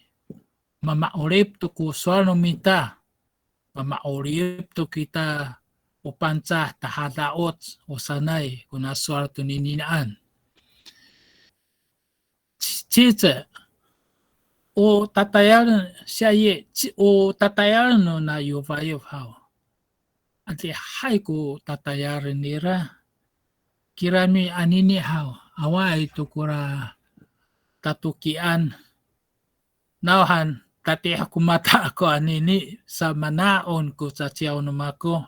mama'orip to ko sowal no mita, mama'orip to kita o Pangcah tahada'oc o sanay kona sowal to ninian. 接着, o tatayalen, 下一页, ci-, o tatayalen no na yofayof haw. Adihay ko tatayalen nira. Kirami anini haw, awaay to kora tatokian. Nawhan, tatiih ko mata ako anini, sa mana'on ko caciyaw no mako,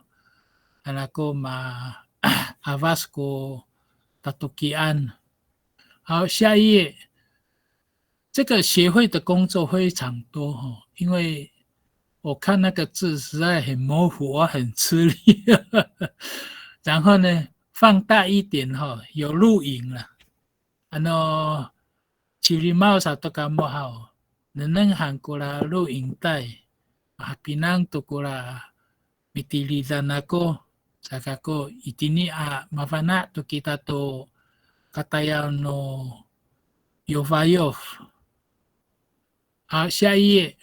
han ako ma-, 'awas ko tatokian. 好，下一页。这个协会的工作非常多哈，因为我看那个字实在很模糊，我很吃力。然后呢，放大一点哈，有录影了。Ano, cilimaw sato kamo haw, nengneng han kora 录影带, mahapinang to kora mitilidan ako, sa kako itini a mafana' to kita to katayal no yofayof. 好，下一页。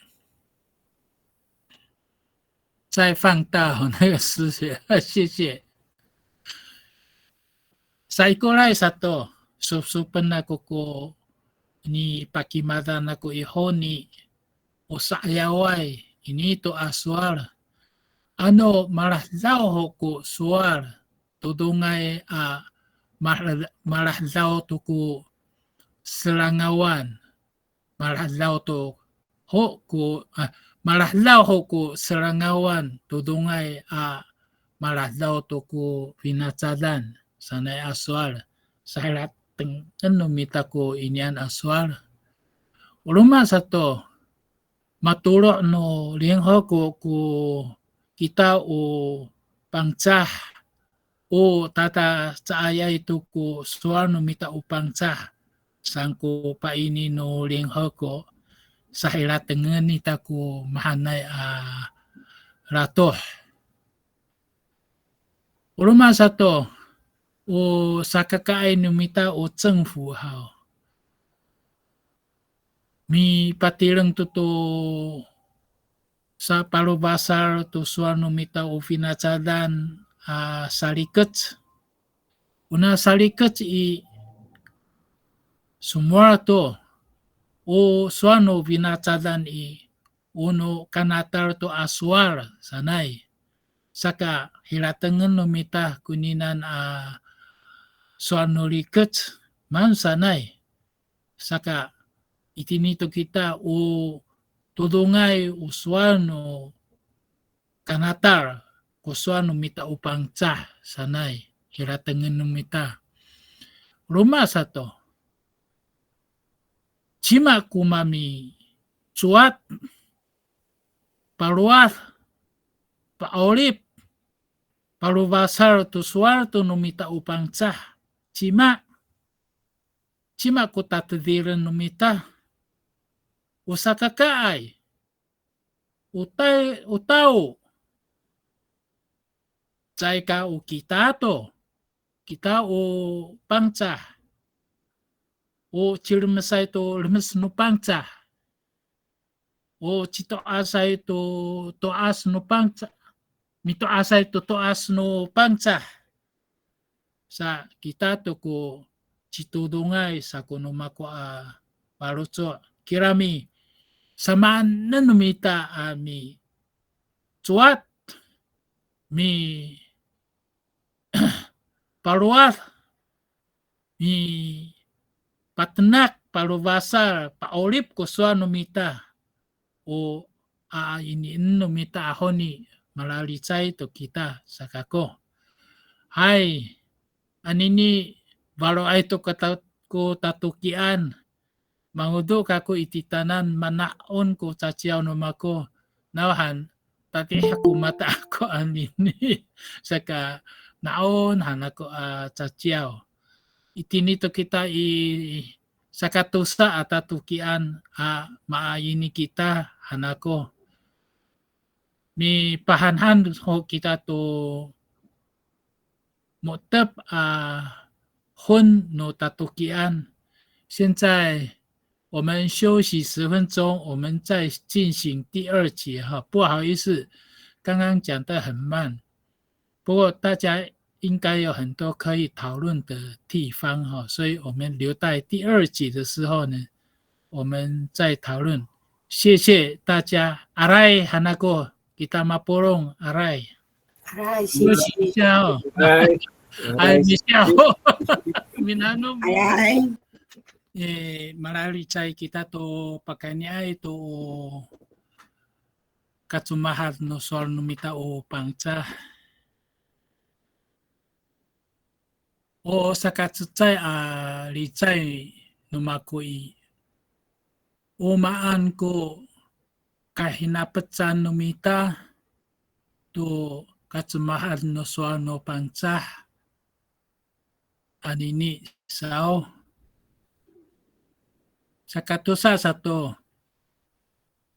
再放大哦，那个视线，谢谢。Saikoray sato, sopsopen ako ko nipakimadan ako i honi, o sa'ayaway ini to a sowal. Ano malahedaw ho ko sowal, todongay a mala-, malahedaw to ko serangawan, malahedaw to ho ko, a, malahedaw ho ko serangawan, todongay a malahedaw to ko finacadan sanay a sowal. Sahiratengen no mita ko inian a sowal. O roma sato, matolo' no 联合国 ko kita o Pangcah, o tatacaayay to ko sowal no mita o Pangcah, saan ko paini no 联合国, sahiratengen ita ko mahaenay a ratoh. O roma sato, o sakakaay no mita o 政府 haw, mipatireng to to sapalofasal to sowal no mita o finacadan a sarikec. Ona sarikec i, somowal to, o sowal no finacadan i, o no kanatal to a sowal sanay. Saka hiratengen no mita koninan a sowal no rikec, maan sanay. Saka, itini to kita o todongay o sowal no kanatal ko sowal no mita o Pangcah sanay, hiratengen no mita. Roma sato, cima ko mamicowat, palowad, pa'orip, palofasal to sowal to no mita o Pangcah, cima, cima ko tatedilen no mita, o sakakaay, o tay, o tao, caay ka o kita to, kita o Pangcah, o cilemesay to lemes no Pangcah, o cito'asay to to'as no Pangcah, mito'asay to to'as no Pangcah. Sa kita to ko citodongay sa ko no mako a faloco'. Kirami, samaanen no mita a micowat, mi palowad, mipatenak, palofasal, pa'orip ko sowal no mita. O a inien no mita a honi, malalicay to kita sa kako. Hay, anini faloay to kata-, ko tatokian. Mangodo kako i titaanan, mana'on ko caciyaw no mako. Nawhan, tatiih ko mata ako anini. Saka na'on han ako a caciyaw. Itini to kita i sakatosa a tatokian a maaini kita han ako. Mipahanhan ho kita to mo^tep a hon no tatokian. 现在我们休息十分钟，我们再进行第二节哈。不好意思，刚刚讲得很慢，不过大家应该有很多可以讨论的地方哈，所以我们留待第二节的时候呢，我们再讨论。谢谢大家。Aray han ako, kita mapolong, aray. Aray, 休息一下哦。哎，哎，没事哦。Minanom. Aray. E, malalicay kita to pakayniay to o kacemahad no sowal no mita o Pangcah. O sakacecay a licay no mako i, o maan ko kahinapecan no mita to kacemahad no sowal no Pangcah anini saw. Sakatosa sato,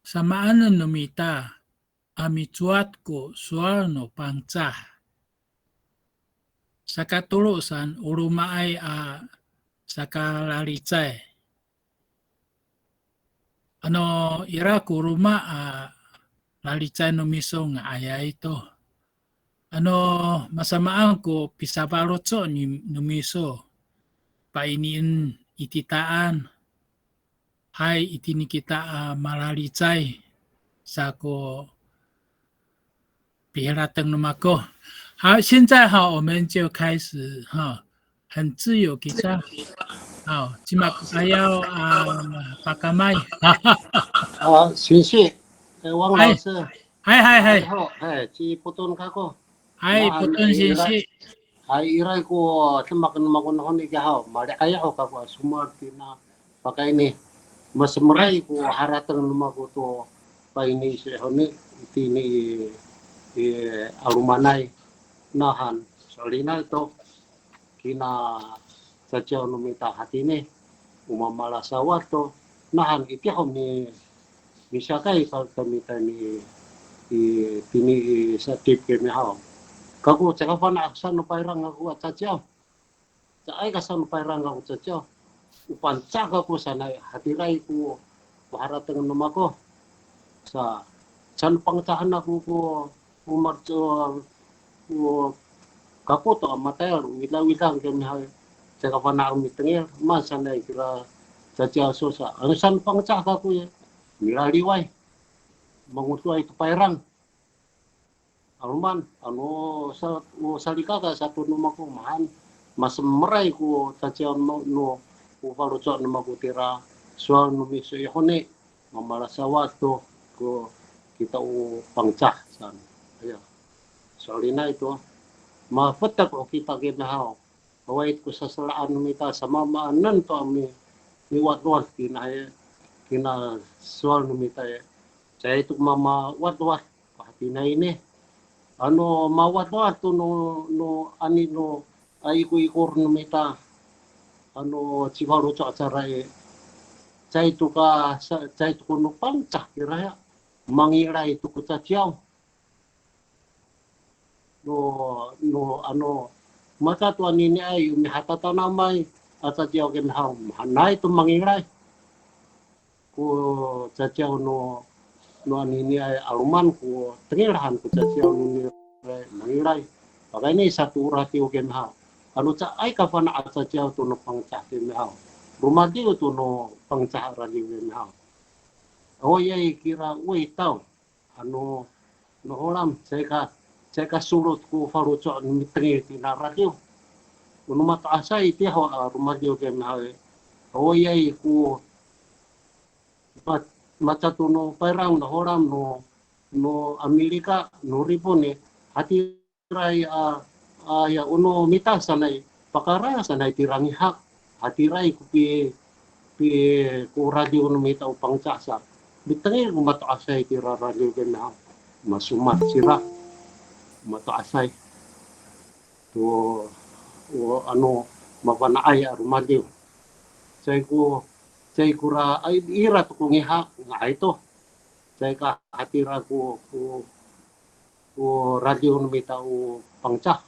samaanen no mita a micowat ko sowal no Pangcah. Sakatolo san, o romaay a sakalalicay. Ano ira ko roma a lalicay no miso nga'ayay to. Ano masamaan ko pisafaloco' ni, no miso, painien i titaan. Hay, itini kita a malalicay sa ko piharateng no mako. 好，现在哈，我们就开始哈，很自由 kita. 好，cima ko ayaw a pakamay. 啊，谢谢，呃，汪老师。Hay, hay, hay. 好，哎，ci Poton kako. Hay, Poton singsi. Hay, iray ko demak no mako nahoni kihaw, mali'ayaw ho kako a somowal tina pakayni. Masemeray ko harateng no mako to paini sihoni, itini i, i 'alomanay. Nahan, so'elinay to kina caciyaw no mita hatini, o mamalasawad to, nahan itiya ho mi, misiyakay ka, kamita ni, i, tini i satip kemihaw. Kako caka fana' saan no payrang ako a caciyaw. Caay ka saan no payrang ako caciyaw. O Pangcah kako sanay, hatiray ko, ko harateng no mako. Sa, saan Pangcahen ako ko, ko marco, ko kako to a matayal, widawidang kemihaw, caka fana' mitengil, maan sanay kira caciyaw so sa. Ano saan Pangcah kako ya, milaliway, mangodoay to payrang. 'Aloman, ano sa, o salikaka sato no mako mahaen, masemeray ko caciyaw no, no, o faloco' no mako tira, sowal no miso i honi, mamalasawad to ko kita o Pangcah saan. Aya. So'elinay to. Mafetek ho kita kemihaw. Awaay ko sasela'an no mita, samamaanen to a mi, miwadwad kina i, kina sowal no mita i. Caay to mamawadwad ko hatiniay ini. Ano mawadwad to no, no ani no, a, ikoikor no mita. Ano cifaloco' cara i. Caay to ka, sa, caay to ko no Pangcah kira ya. Mangilay to ko caciyaw. No, no, ano, mata to aniniay, mihatatanamay a caciyaw kemihaw, mahaenay to mangilay. Ko caciyaw no, no aniniay 'aloman ko tengil han ko caciyaw no nira mangilay. Pakayni sato o radiw kemihaw. Ano caay ka fana' a caciyaw to no Pangcah kemihaw. Romadiw to no Pangcah a radiw kemihaw. Awaay kira, 味道. Ano, no Holam, caay ka, caay ka solot ko faloco' no mitengil tina radiw. O no mato'asay itiya ho a romadiw kemihaw i. Awaay ko ma, maca to no payrang no Holam no, no Amirika, no Ripon i, hatiray a, a, ya, o no mita sanay, pakara sanay tira ngihak. Hatiraay ko pi, pi ko radiw no mita o Pangcah sa. Mitengil ko mato'asay tira radiw kami haw. Masomad sira. Mato'asay. To, o, ano, mafana'ay a romadiw. Caay ko, caay kora, ay, ira to ko ngiha, nga'ay to. Caay ka hatira ko, ko, ko radiw no mita o Pangcah.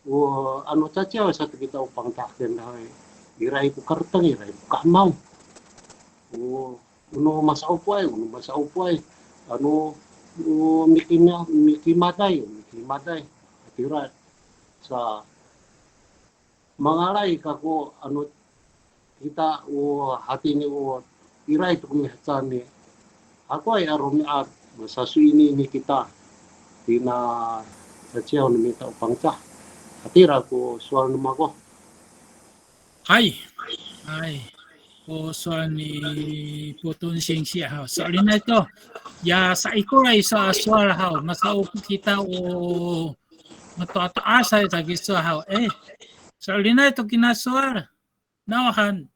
O, ano caciyaw sato kita o Pangcah kami, ira i ko kareteng, ira i ko ka'emaw. O, o no masa'opoay, o no masa'opoay. Ano, o, mikima, mikimaday, mikimaday. Hatira sa mangalay kako, ano, kita o hatini o iraay to ko mihecaan i, akoay a romi'ad, masasoiniini kita tina caciyaw no mita o Pangcah. Hatira ko sowal no mako. Hay. Hay. Ko sowal ni Poton singsi haw. So'elinay to. Ya, saikoray sa sowal haw. Masa'opo kita o mato'ato'asay sa kiso haw. Eh, so'elinay to kina sowal. Nawhan,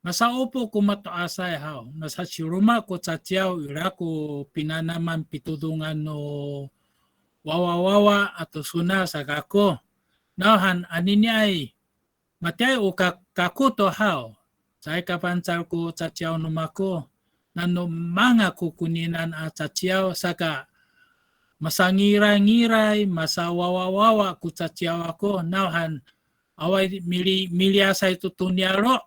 masa'opo ko mato'asay haw, masasiroma ko caciyaw ira ko pinanaman pitodongan no wawawawa ato sona sa kako. Nawhan aniniay, matiyaay o ka, kako to haw, caay ka fangcal ko caciyaw no mako, nano manga ko koninan a caciyaw saka masangirangilay, masawawawawa ko caciyaw ako, nawhan awaay mili, miliyasay to to niyaro'.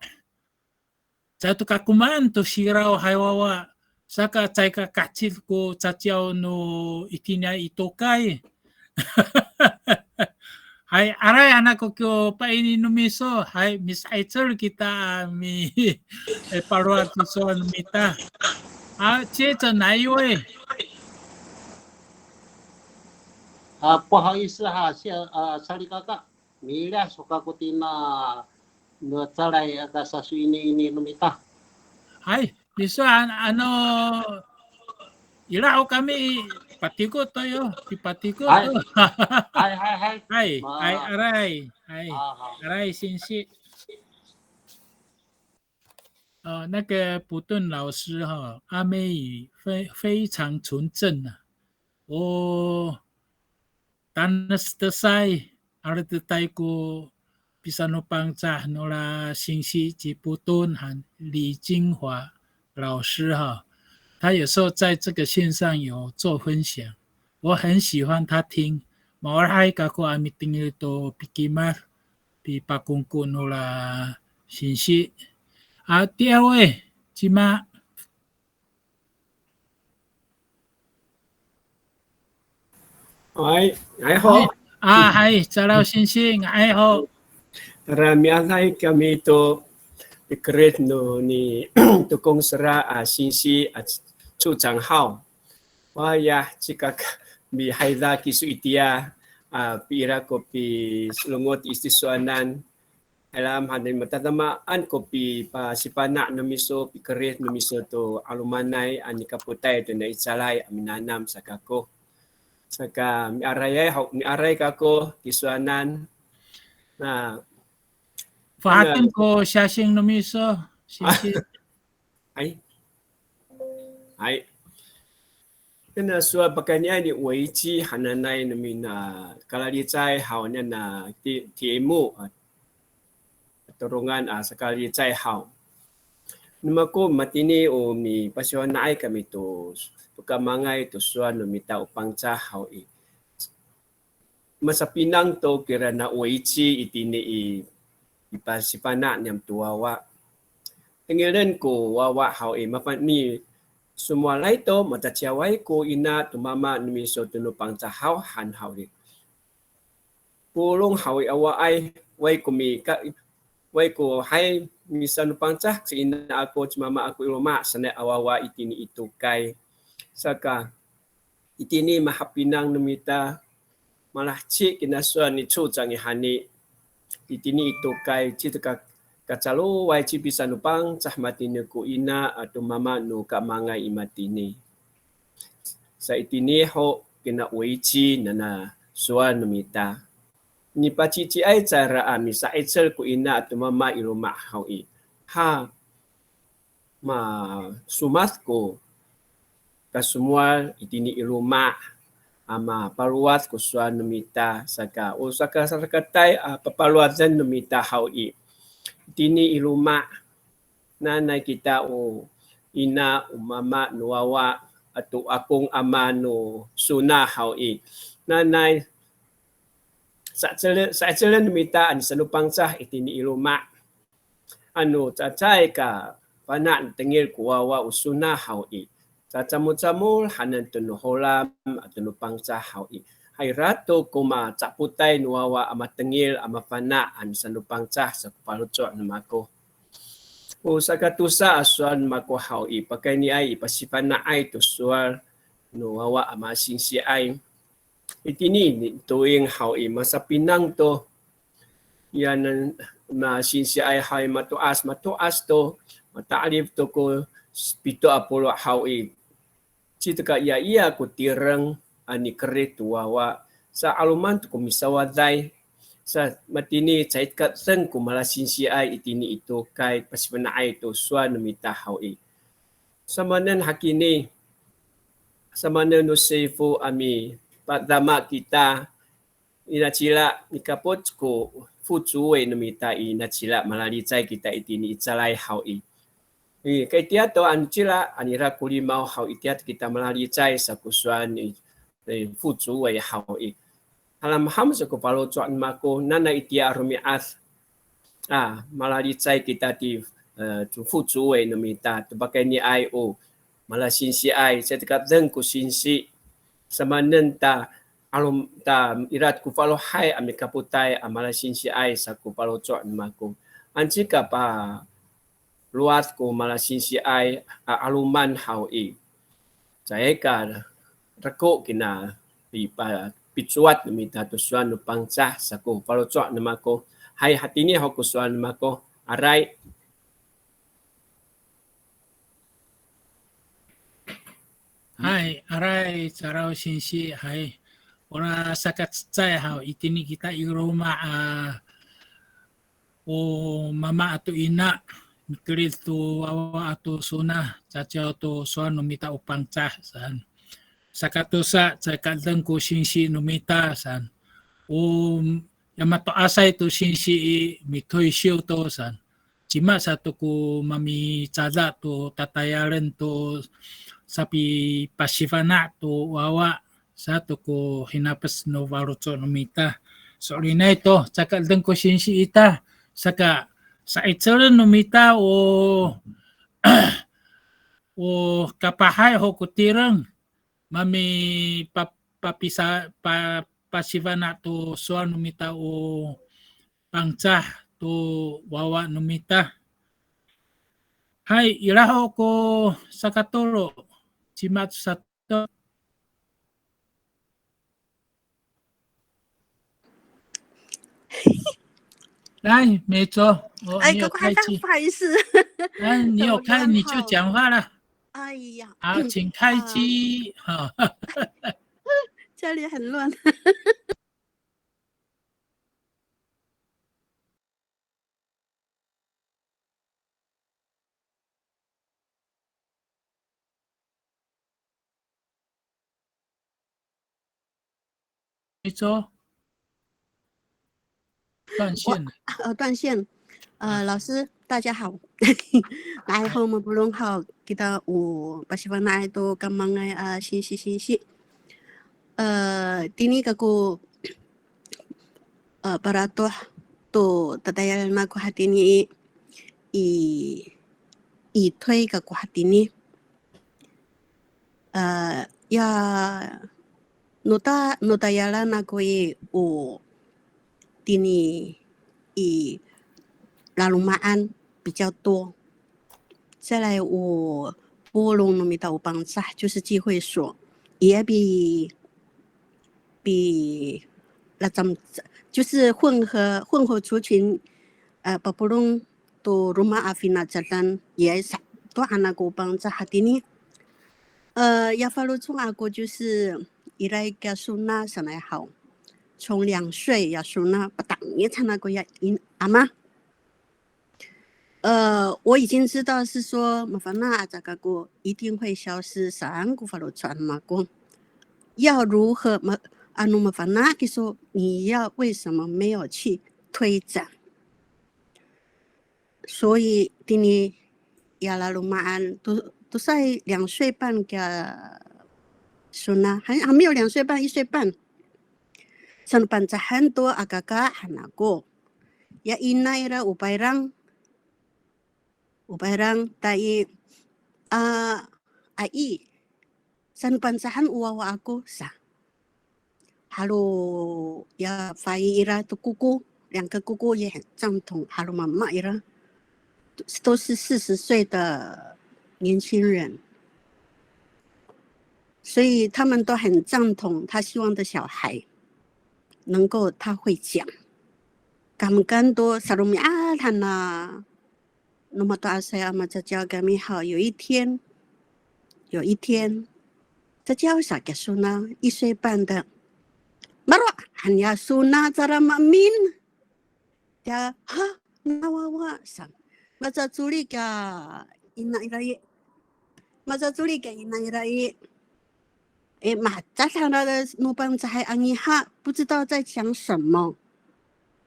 Caay to kakomaen to siraw hay wawa, saka caay ka kahcid ko caciyaw no itiniay i tokay. Hay, aray, anako ko paini no miso, hay, misa'icel kita a mi, e, palowad to sowal no mita. A, 接着哪一位？啊，不好意思哈，下，啊，salikaka, miliyas ho kako tina no calay aka sasoiniini no mita. Hay, miso an, ano, ira ho kami, patiko to yo, pipatiko to. Hay, hay, hay. Hay, hay, aray, hay, aray, singsi. 呃，那个布顿老师哈，阿美语非，非常纯正啊。哦，Tanesdesay, aledetay ko pisanoPangcah nora singsi ci Poton han 李金华老师哈，他有时候在这个线上有做分享，我很喜欢他听。Maolahay kako a mitengil to pikimad, pipakongko nora singsi. A, tiya e, cima. Hay, nga'ay ho. Hay. A, hay, Calaw singsi, nga'ay ho. Tara miaday kami to pikerid no ni Tokong Sera a singsi a 处长 haw. Wayah, cika ka, mihayda kiso itiya a piira ko piselongot i tisowanan. Hay, lam han, matadamaan ko pipasifana' no miso, pikerid no miso to 'alomanay a nikapotay to nai calay a minanam sa kako. Saka miarayay ho, miaray kako tisowanan. Na, fahaten ko siyasing no miso, singsi. Hay. Hay. Nana sowal pakayni i 危机 hananay no mita a kalalicay haw nana ti, 题目 a, todongan a sakalalicay haw. No mako matini o mipasifana'ay kami to, to kaemangay to sowal no mita o Pangcah haw i. Masapinang to kirana 危机 itini i, i pasifana' niyam to wawa. Tengilen ko wawa haw i, mafana' somowalay to, macaciyaway ko ina to mama no miso to no Pangcah haw han haw i. Polong haw i awaay, awaay ko mika, awaay ko hay misanoPangcah ci ina ako, ci mama ako i loma' sanay a wawa itini i tokay. Saka, itini mahapinang no mita, malaheci kina sowal ni 处长 i hani. Itini i tokay, cito ka, kacaloway ci pisanoPangcah matini ko ina ato mama no kaemangay i matini. Sa itini ho kina 危机 nana sowal no mita. nipaciciay cangra a misa'icel ko ina ato mama i loma' haw i. Ha, masomad ko kasomowal itini i loma' a mapalowad ko sowal no mita, saka, o sakasarakatay a papalowaden no mita haw i. Itini i loma', nanay kita o ina, o mama no wawa, ato akong ama no sona haw i. Nanay sa'icelen, sa'icelen no mita a nisano Pangcah itini i loma'. Ano cacay ka fana' no tengil ko wawa o sona haw i, cacamocamol hanen to no Holam ato no Pangcah haw i. Hay, ira to ko maca'potay no wawa a matengil a mafana' a nisano Pangcah sa ko faloco' no mako. O sakatosa a sowal no mako haw i, pakayniay i pasifana'ay to sowal no wawa a masingsiay. Itini i toing haw i, masapinang to. Yanan masingsiay haw i, mato'as, mato'as to, mata'elif to ko pito a polo' haw i. Citeka iya, iya ko tireng a nikerid to wawa, sa 'aloman to ko misawaday, sa matini caay ka deng ko malasingsiay itini i tokay pasifana'ay to sowal no mita haw i. Samanen hakini, samanen no sifo a mipadama kita, inacila mikapot ko 副主委 no mita, inacila malalicay kita itini i calay haw i. I, kay tiya to anocila, anira ko limaw haw i, tiya to kita malalicay sa ko sowal ni, eh, 副主委 haw i. Halamham sa ko faloco' no mako, nanay itiya a romi'ad a malalicay kita ti, eh, to 副主委 no mita, to pakayniay o malasingsiay, caay ka deng ko singsi, samanen ta, 'alom ta, ira ko falohay a mikapotay a malasingsiay sa ko faloco' no mako. Anci ka palowad ko malasingsiay a 'aloman haw i, caay ka reko kina pipa-, picowat no mita to sowal no Pangcah sa ko faloco' no mako. Hay, hatini ho ko sowal no mako. Aray. Hay, aray, Caraw singsi, hay. Ora sakacecay haw, itini kita i loma' a, o mama ato ina, mikerid to wawa ato sona, caciyaw to sowal no mita o Pangcah saan. Sakatosa, caay ka deng ko singsi no mita saan. O ya mato'asay to singsi i, mitoysiw to saan. Cima sato ko mamicada to tatayalen to sapipasifana' to wawa sato ko hinapec no faloco' no mita. So'elinay to, caay ka deng ko singsi ita, saka sa'icelen no mita o, o kapahay ho ko tireng, mami pa-, papisa-, pa-, pasifana' to sowal no mita o Pangcah to wawa no mita. Hay, ira ho ko sakatolo, cima to sato. 来，美卓，哦，哎，你有开机。刚刚不好意思。哎，你有开，我有你就讲话了。哎呀，好，请开机。啊。哈。家里很乱。 没错。断线了。我，呃，断线。呃，啊。老师，大家好。Nga'ay ho mapolong haw, kita o pasifana'ay to kamangay a singsi singsi. E, tini kako, e, paratoh to tatayalen ako hatini i, i, i 推 kako hatini. E, ya, no ta-, no tayalan ako i, o tini i laloma'an 比较多。再来 o polong no mita o Pangcah 就是聚会所，也比，比，那咱们就是混合，混合族群，呃，papolong to roma a finacadan, 也是多 han ako Pangcah hatini. 呃，ya faloco' ako 就是 ira ko sona sanay haw. 从两岁 ya sona, patangic han ako ya i, ama. 呃，我已经知道是说 mafana' aca kako 一定会消失 saan ko faloco' no mako. 要如何 ma, ano mafana' kiso, 你要为什么没有去推展？所以 tini ya laloma'an to, tosa i 两岁半 kiya sona, 还，还没有两岁半，一岁半。Sanopancahan to akaka han ako. Ya ina ira o payrang, o payrang ta i, a, ai, sanopancahan o wawa ako sa. Halo ya fa'i ira to koko, 两个哥哥也很赞同, halo mama ira, 都是四十岁的年轻人，所以他们都很赞同他希望的小孩能够他会讲。Kamenken to saromi'ad han a no mato'asay a macaciyaw kami haw, 有一天，有一天，caciyaw sa kiya sona 一岁半的，maro' han ya sona cara maemin. Ya, ha, nawawa sa. Macacolik kiya ina ira i. Macacolik kiya ina ira i. 诶，mahecad han a no Pangcahay a ngiha, 不知道在讲什么。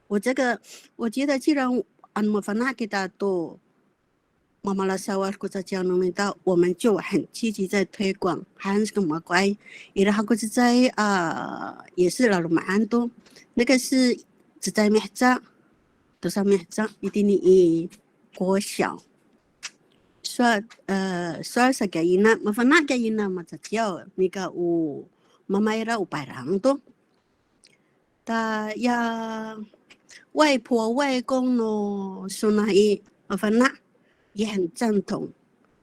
我这个，我觉得既然 ano mafana' kita to mamalasawad ko caciyaw no mita, 我们就很积极在推广。Hay, saka makoay, ira ho ko cecay a, 也是 laloma'an to. 那个是 cecay miheca, tosa miheca, itini i 国小。 Sowal, e, sowal sa kiya ina, mafana' kiya ina macaciyaw, nika o mama ira o payrang to. Ta ya 外婆外公 no sona i, mafana', 也很赞同，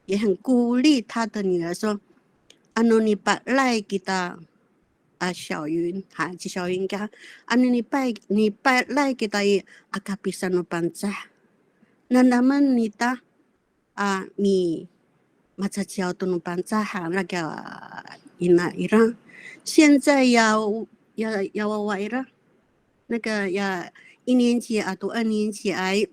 也很鼓励他的女儿说，ano nipalay kita a 小云, ha, ci 小云 ka, ano nipay, nipalay kita i, aka pisanoPangcah. Nandamen nita a mi, macaciyaw to no Pangcah han, ira kiya ina ira. 现在 ya, ya, ya wawa ira, 那个 ya 一年级 ato 二年级 ay,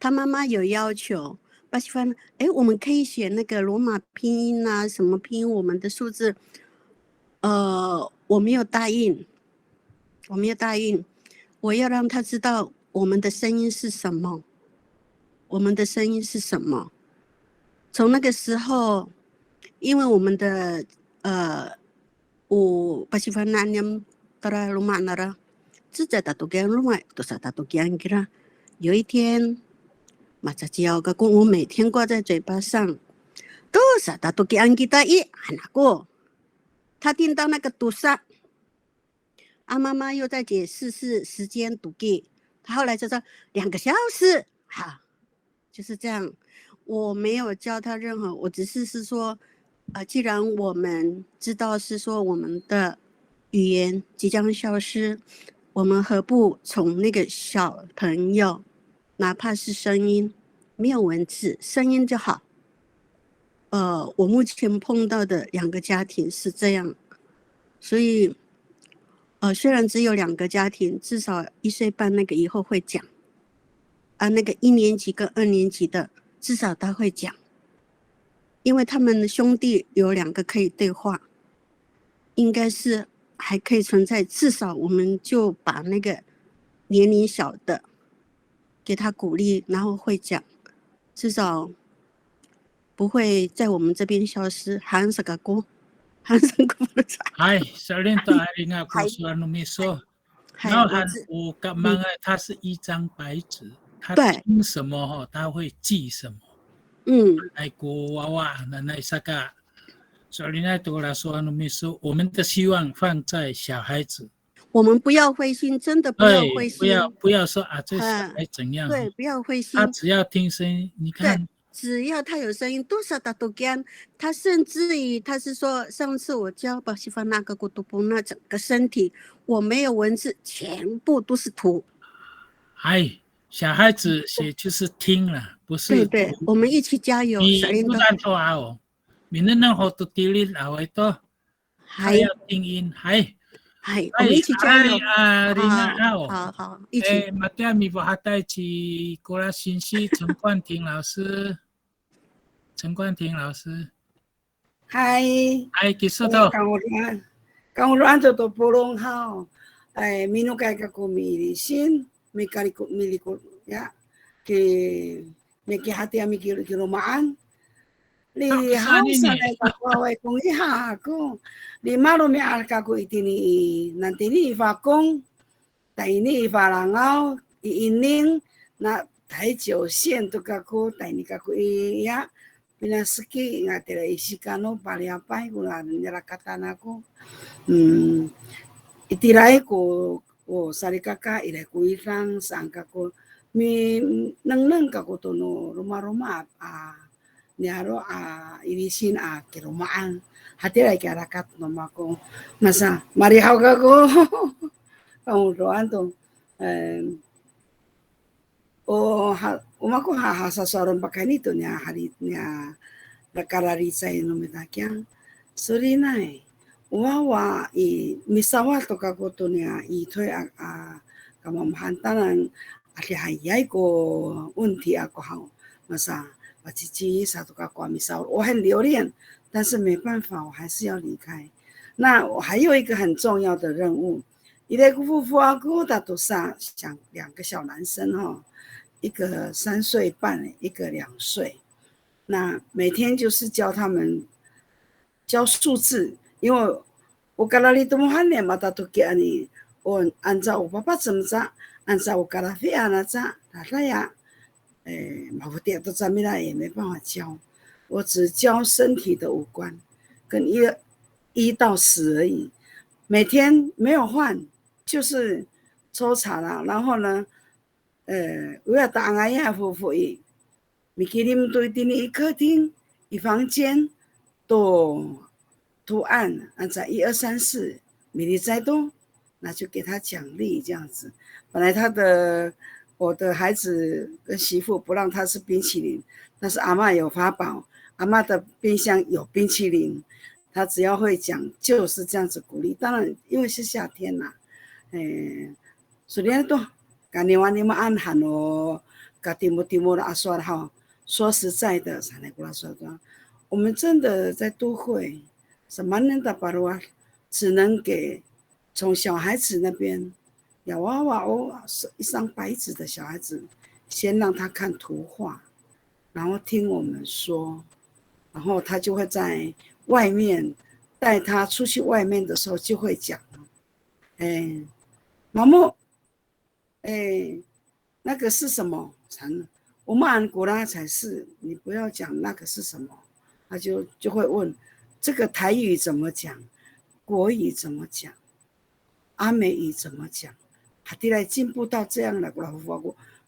他妈妈有要求，pasifana', 诶，我们可以写那个罗马拼音啊，什么拼音，我们的数字。呃，我没有答应，我没有答应，我要让他知道我们的声音是什么，我们的声音是什么。从那个时候，因为我们的，呃， o pasifana' niyam tara loma' nara, cecay tatokian loma', tosa tatokian kira. 有一天, macaciyaw kako, 我每天挂在嘴巴上, tosa tatokian kita i, han ako. 他听到那个 tosa, a 妈妈又在解释是时间 toki, 他后来就说两个小时，哈。 就是这样。我没有教他任何，我只是是说，呃，既然我们知道是说我们的语言即将消失，我们何不从那个小朋友，哪怕是声音，没有文字，声音就好。呃，我目前碰到的两个家庭是这样，所以，呃，虽然只有两个家庭，至少一岁半那个以后会讲。 啊，那个一年级跟二年级的，至少他会讲，因为他们兄弟有两个可以对话，应该是还可以存在，至少我们就把那个年龄小的给他鼓励，然后会讲，至少不会在我们这边消失。Haen sa kako, haen sa kako. Hay, so'elin to a ira ko sowal no miso. 还有 Nawhan 我自- o kamangay, 他是一张白纸，他听什么哈，他会记什么。嗯。Ay ko wawa, nanay saka, so'elinay to ko sowal no miso, 我们的希望放在小孩子。我们不要灰心，真的不要灰心。对，不要，不要说啊，这小孩怎样。对，不要灰心。他只要听声音，你看， 只要他有声音，多少他都讲。他甚至于他是说，上次我教巴西法那个古杜布那整个身体，我没有文字，全部都是图。哎，小孩子写就是听了，不是读。对，对，我们一起加油，你不然的话哦，明天那会儿都地理老会多。 Hay. 他要听音，hay. 哎，我们一起加油。哎，啊，Rina，好，好，一起。哎，matiya mifohatay ci Kola singsi 陈冠廷老师，陈冠廷老师。 Hay. Hay, kiso to. Kangodoan, kangodoan to to polong haw. Ay, minokay kako miilisin, mikaliko, miliko, ya. Ki, mikihatiya, mikiloma'an. Lihaw sanay kako awaay ko ngiha ako. Lima romi'ad kako itini i, nani tini i Fakong. Tayni i Falangaw, i Ining, na 台九线 to kako, tayni kako i, ya, pinaseki, nga tira i Sikano, paliyapay ko nirakatan ako. Hmm, itiraay ko, o salikaka, iraay ko idang, saan kako, minengneng kako to no romaroma a, niyaro' a ilisin a kiloma'an. Hatira i karakat no mako. Masa, marihaw kako. Kangodoan to. Em, o, ha, o mako ha, ha sasowalen pakayni to niya, hari, niya, kalalicay no mita kiyang. Solinay. O wawa i, misawad to kako to niya, i toy a, a, kamamahan tanan, adihayay ko 问题 ako haw. Masa, pacici sato kako a misawad. 我很留恋，但是没办法，我还是要离开。那我还有一个很重要的任务， Ira ko fofo ako tatosa, 像两个小男生哈，一个三岁半，一个两岁。那每天就是教他们教数字，因为 o kalalitemohan i, matatokian i, o anca o papac aca, anca o kalafian aca, dadaya, e, mafoti' to camila 也没办法教。我只教身体的五官，跟一一到十而已，每天没有换，就是抽查啦。然后呢，呃，我要打 angaya fofo i, mikilim to itini i 客厅, i 房间, to 图案, anca 一二三四, milicay to, 那就给他奖励这样子。本来他的，我的孩子跟媳妇不让他吃冰淇淋，但是阿嬷有法宝，阿嬷的冰箱有冰淇淋，他只要会讲，就是这样子鼓励。当然，因为是夏天啦，哎，所以都 kaniwanimaan han no katimotimol a sowal haw. 说实在的，sanay ko sowal, 我们真的在都会，什么能打 palowad，只能给从小孩子那边，ya wawa o, 一张白纸的小孩子，先让他看图画，然后听我们说，然后他就会在外面，带他出去外面的时候就会讲。哎，毛毛， 哎，那个是什么？成，我们安古拉才是，你不要讲那个是什么，他就，就会问，这个台语怎么讲？国语怎么讲？阿美语怎么讲？Hatira 进步到这样了，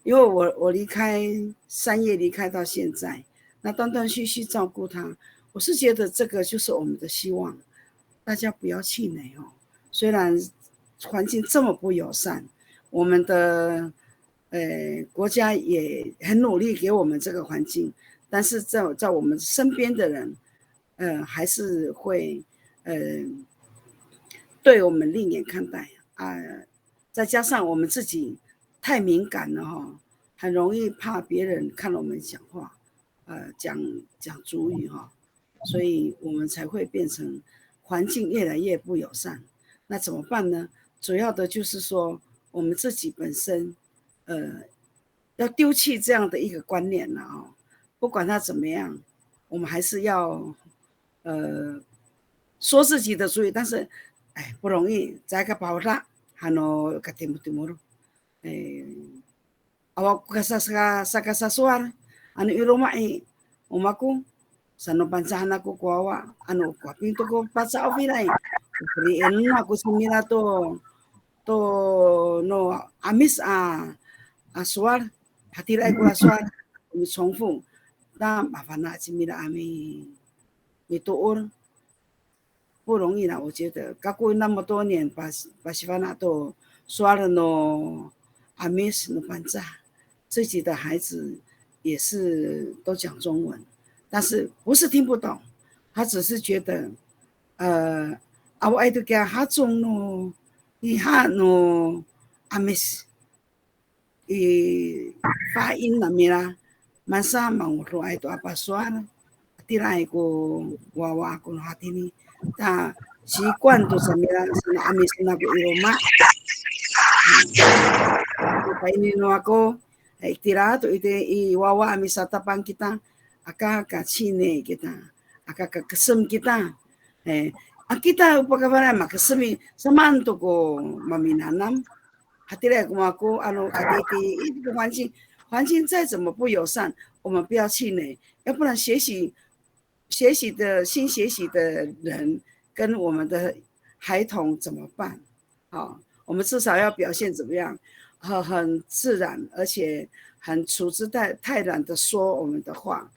因为我，我离开，三月离开到现在，那断断续续照顾他，我是觉得这个就是我们的希望，大家不要气馁哦。虽然 环境这么不友善，我们的，呃，国家也很努力给我们这个环境，但是在，在我们身边的人，呃，还是会，呃，对我们另眼看待啊。再加上我们自己太敏感了哈，很容易怕别人看了我们讲话，呃，讲，讲族语哈。 所以我们才会变成环境越来越不友善。那怎么办呢？主要的就是说，我们自己本身，呃，要丢弃这样的一个观念了哦。不管他怎么样，我们还是要，呃，说自己的族语，但是，哎，不容易，在个包啦，还有个听不听不懂，哎， Awa ko kasasaka, sakasasowal, ano i loma' i, o mako, sano Pangcahan ako ko wawa, ano ko apin to ko paca'of ira i, o feli'en ako cimira to, to no 'Amis a, a sowal, hatiraay ko a sowal, mi重复, ta mafana' cimira a mi, mitoor. 不容易啦，我觉得。Kako 那么多年 pas, pasifana' to sowal no 'Amis no Pangcah, 自己的孩子也是都讲中文，但是不是听不懂，他只是觉得，呃，awaay to kiya hacong no Iha no 'Amis i fa'in namira, masa mangodoay to a pasowal, tiraay ko wawa ako no hatini. Ta, 习惯 to samira, saan a 'Amis nako i loma'. Paini no ako, itira to iti i wawa a misatapang kita, aka ka cinay kita, aka ka kesem kita. E, a kita o pakafana' makesem i, samaan to ko maminanam. Hatira ko mako, ano, adidi, 一个环境，环境再怎么不友善，我们不要气馁，要不然学习，学习的，新学习的人跟我们的孩童怎么办？好，我们至少要表现怎么样？很，很自然，而且很处之泰，泰然的说我们的话，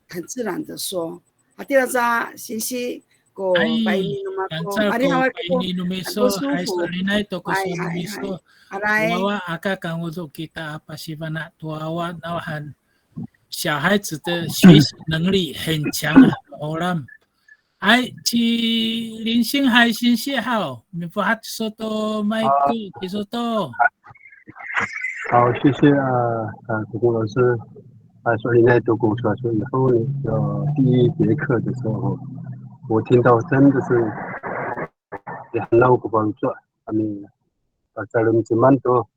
很自然的说。Hatira sa, singsi, ko paini no mako. Ay, mangca ko paini no miso, hay, so'elinay to ko sowal no miso. Aray. Wawa aka kangodo kita a pasifana' to wawa, nawhan 小孩子的学习能力很强啊，Olam. Ay, ci Linsing hay singsi haw, mifohat kiso to mayko, kiso to. 好，谢谢啊，呃，土工老师。啊，所以呢，土工老师以后呢，呃，第一节课的时候，我听到真的是，也很让我不帮助，他们，啊，在人之曼多，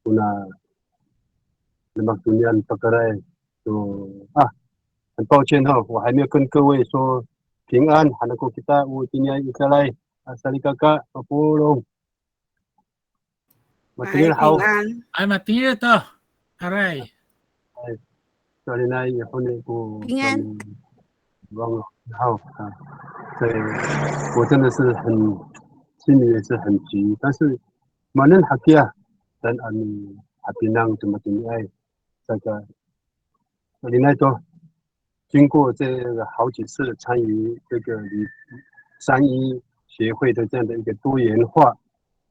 那，那么中间大概，就，啊，很抱歉哈，我还没有跟各位说平安，还能够给大家，我今天一下来，啊，salikaka，啊，不容。 Matengil haw. Ay, matengil to. Aray. Ay, so'elinay, 平安。忘了，好啊。对，我真的是很，心里也是很急，但是 maanen hakiya, 但 kami hapinang to matini ay, 这个 so'elinay to. 经过这个好几次的参与这个礼，三一协会的这样的一个多元化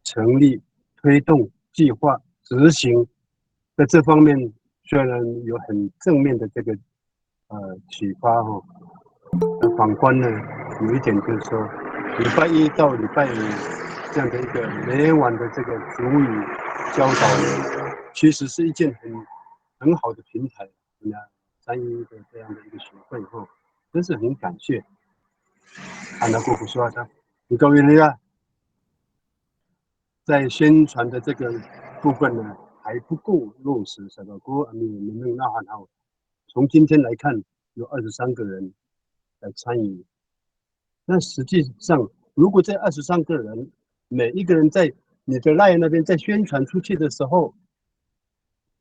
成立、推动、计划、执行，在这方面虽然有很正面的这个，呃，启发哈，那反观呢，有一点就是说，礼拜一到礼拜五这样的一个每晚的这个族语教导呢，其实是一件很，很好的平台。 那三一的这样的一个学会哈，真是很感谢。Ano ko ko sowal sa, ikaw ira, 在宣传的这个部分呢，还不够落实，是吧？Ko kami nengneng nawhan haw. 从今天来看，有二十三个人来参与， 那实际上，如果这二十三个人，每一个人在你的 Line 那边在宣传出去的时候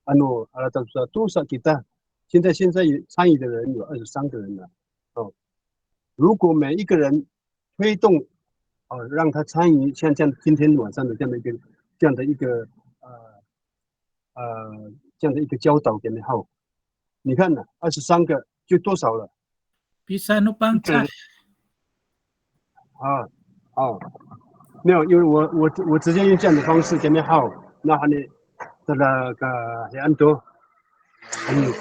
，ano, 啊，多少，多少 kita，现在，现在有参与的人有二十三个人了。哦，如果每一个人推动，哦，让他参与像这样今天晚上的这样的一个，这样的一个，呃， 呃，这样的一个教导给你哈。你看呢，二十三个就多少了？Pisano Pangcah. 啊，哦，没有，因为我，我，我直接用这样的方式给你哈，那还你，这个，个，很多，嗯，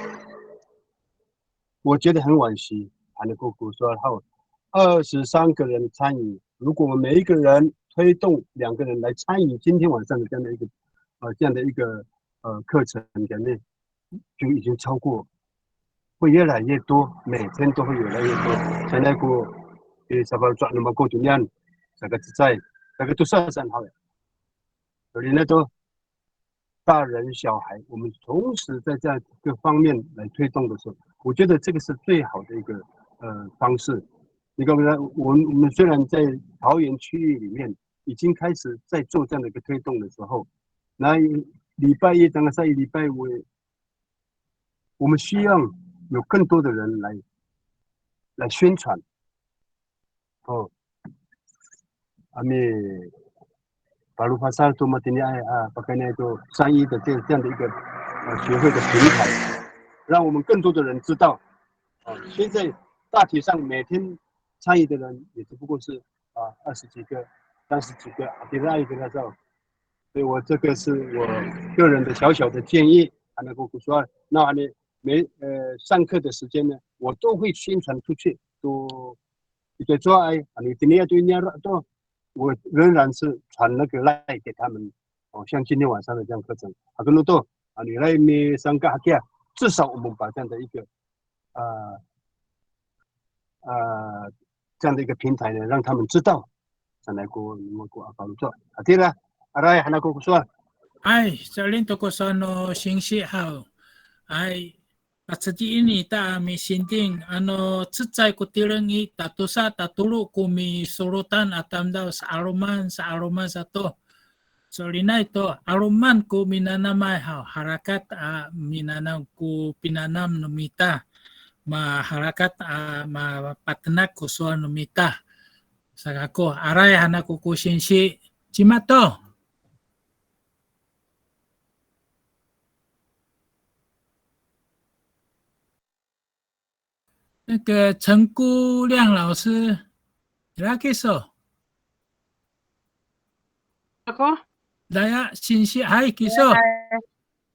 我觉得很惋惜，还能够鼓说哈，二十三个人参与，如果我们每一个人推动两个人来参与今天晚上的这样的一个，呃，这样的一个，呃，课程里面，就已经超过，会越来越多，每天都会越来越多。Sanay ko, e, safaw to no mako tonian, saka cecay, saka tosa saan haw. So'elinay to, 大人小孩，我们同时在这样一个方面来推动的时候，我觉得这个是最好的一个，呃，方式。你看，我们，我们虽然在桃园区域里面已经开始在做这样的一个推动的时候，那礼拜一，当然在礼拜五，我们希望有更多的人来，来宣传。 哦，kami palofasay to matiniay a pakayni to 三一的这样，这样的一个，呃，学会的平台，让我们更多的人知道。哦，现在大体上每天参与的人也只不过是，啊，二十几个、三十几个，啊，别人爱跟他照。所以我这个是我个人的小小的建议，还能够说，那呢，每，呃，上课的时间呢，我都会宣传出去，都 Ito to ay, ano itini ato i niyaro' to. 我仍然是传那个 line 给他们，哦，像今天晚上的这样课程。Haka no to, ano ira misangka hakiya, 至少我们把这样的一个，呃，呃，这样的一个平台呢，让他们知道。Sanay ko, ko, ko, ko, ko, hatira, aray, han ako ko sowal. Ay, so'elin to ko sowal no singsi haw. Ay, pacediin ita a misinding, ano cecay ko tireng i, tatosa tatolo ko misolotan a tamdaw, sa'aloman, sa'aloman sato. So'elinay to, 'aloman ko minanamay haw, harakat a minanam ko pinanam no mita, maharakat a mapatenak ko sowal no mita. Sa kako, aray han ako ko singsi, cima to? 那个陈姑亮老师，ira kiso? Ako? Daya singsi, hay, kiso. Hay.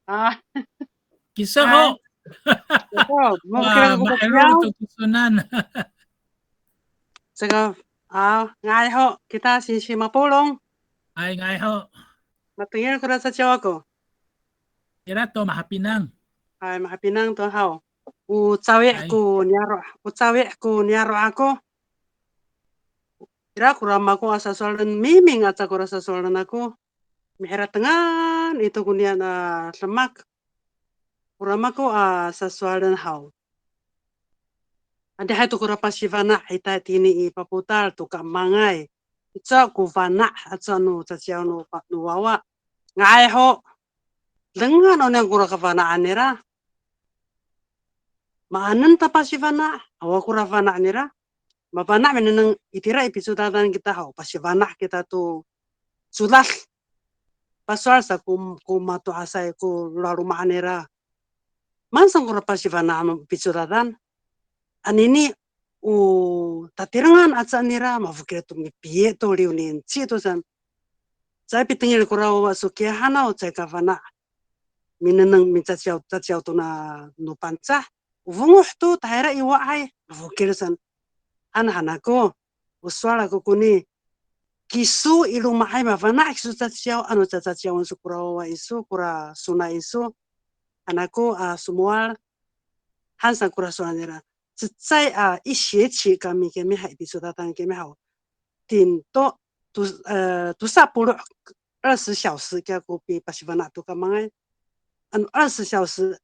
A. Kiso ho. Kiso, wa, ma'erol to kisonan. Saka, a, nga'ay ho, kita singsi mapolong. Hay, nga'ay ho. Matengil kora caciyaw ako. Ira to mahapinang. Hay, mahapinang to haw. O cawi' ko niyaro', o cawi' ko niyaro' ako. Ira kora mako a sasowalen, miming aca kora sasowalen ako. Miharatengan ito koniyan a demak. Kora mako a sasowalen haw. Adihay to kora pasifana' ita tini i papotal to kamangay. Ica ko fana' aca no caciyaw no pa-, no wawa. Nga'ay ho. Dengan o niyam kora kafana'an nira. Maanen ta pasifana', awa kora fana' nira. Mafana' minengneng itira i picodadan kita haw, pasifana' kita to codad. Pasowal sa ko, ko mato'asay ko laloma'an nira. Maan saan kora pasifana' no picodadan. Anini o tatirengan aca nira, mafokil to mipiye to liwninci to saan. Caay pitengil kora wawa so kiya hanaw, caay kafana'. Minengneng micaciyaw, caciyaw to na no Pangcah. O fongoh to tahira i wa'ay, mafokil saan. Han han ako, o sowal ako koni. Kiso i loma'ay mafana' kiso caciyaw, ano cacaciyawen so kora wawa iso, kora sona iso. Han ako a somowal, han saan kora sowal nira. Cecay a, 一学期 kami, kami hay, picodadan kami haw. Tinto, to, e, tosa polo' 二十小时 kiya ko pi-, pasifana' to kamangay. Ano 二十小时,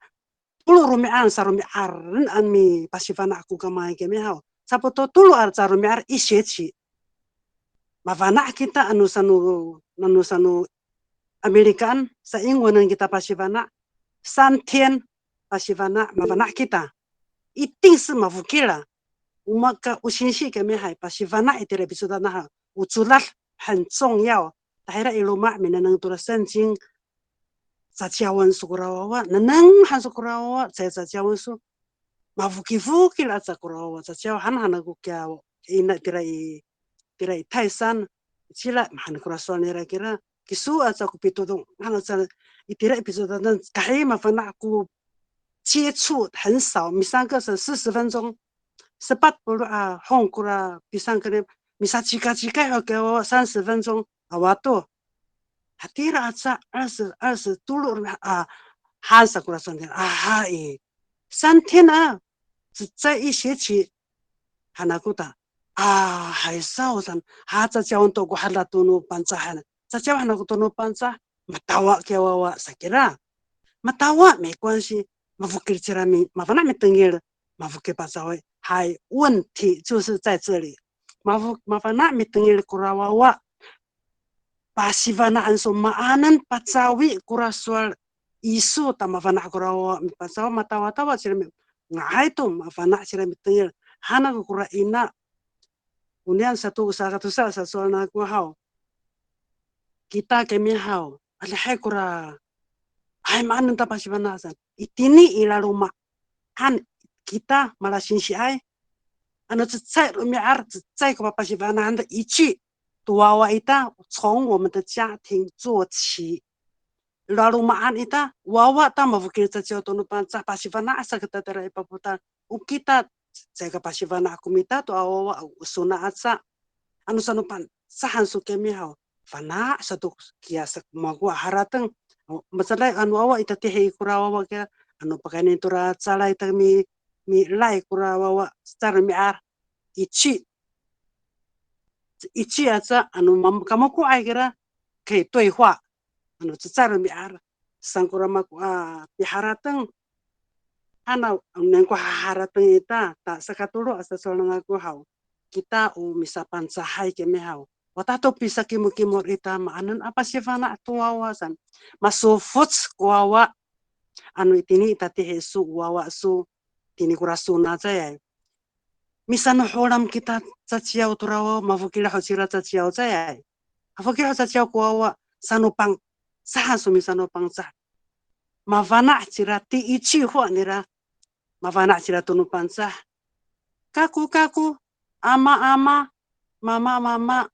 tolo romi'ad, saromi'ad han mipasifana' ko kamangay kami haw. Sapoto tolo a saromi'ad 一学期. Mafana' kita ano sano, ano sano Amerikaan, sa 英文 kita pasifana', 三天 pasifana', mafana' kita. 一定是 mafokil a. O maka, o singsi kami hay, pasifana' itira i picodadan haw. O codad 很重要. Tahira i loma' minengneng tora 圣经, caciyawen so kora wawa, nengneng han so kora wawa, caay caciyawen so. Mafokifokil aca kora wawa, caciyaw han han ako kiya ina tira i, tira i Taysan, cila, mahaen kora sowal nira kira, kiso aca ko pitodong, han aca itira i picodadan, kahi mafana' ko 接触很少, misangka sa 四十分钟, sepat polo' a hong kora pisangka ni, misacikacikay ho kiya wawa 三十分钟, awa to. Hatira aca 二十, 二十, tolo romi'ad a, han sa kora saan, a, hay. 三天 a, cecay 一学期, han ako ta. A, hay saw saan, ha, caciyawen to ko hadato no Pangcah han. Caciyaw han ako to no Pangcah, matawa kiya wawa sa kira. Matawa, 没关系, mafokil cira mi, mafana' mitengil, mafokil pacawi. Hay, 问题就是在这里. Mafo-, mafana' mitengil kora wawa. Pasifana'en so maanen pacawi kora sowal iso ta mafana' kora wawa, pacawi matawatawa cira mi, nga'ay to mafana' cira mitengil. Han ako kora ina. Oniyan sato, sakatosa sasowal nako haw. Kita kami haw. Adihay kora, ay, maanen ta pasifana' saan. Itini i laloma' han kita malasingsiay. Ano cecay romi'ad, cecay ko papasifana'en ta ici to wawa ita, 从我们的家庭做起. Laloma'an ita, wawa ta mafokil caciyaw to no Pangcah, pasifana' sa kita tira i papotal. O kita, caay ka pasifana' ko mita to a wawa, o sona aca. Ano sa no Pang-, cahan so kiyami haw. Fana' sato kiya sa ko mako a harateng. O, macaday ano wawa i tatihi i kora wawa kiya, ano pakayni tora calay ta mi, milay kora wawa, cecay romi'ad. Ici. Ici aca, ano mam-, kamoko'ay kira, 可以对话. Ano cecay romi'ad. Saan kora mako a piharateng. Hanaw, ano niyam ko haharateng ita, ta sakatolo a sasowal nako haw. Kita o misaPangcahay kiyami haw. Wata to pisakimokimor ita, maanen a pasifana' to wawa saan. Masofoc ko wawa. Ano itini i tatihi so wawa so, tini kora sona caay. Misanoholam kita caciyaw tora wawa, mafokil ho cira caciyaw caay. Mafokil ho caciyaw ko wawa, sanoPangcahan so misanoPangcah. Mafana' cira 第一句话 nira. Mafana' cira to no Pangcah. Kako, kako, ama, ama, mama, mama,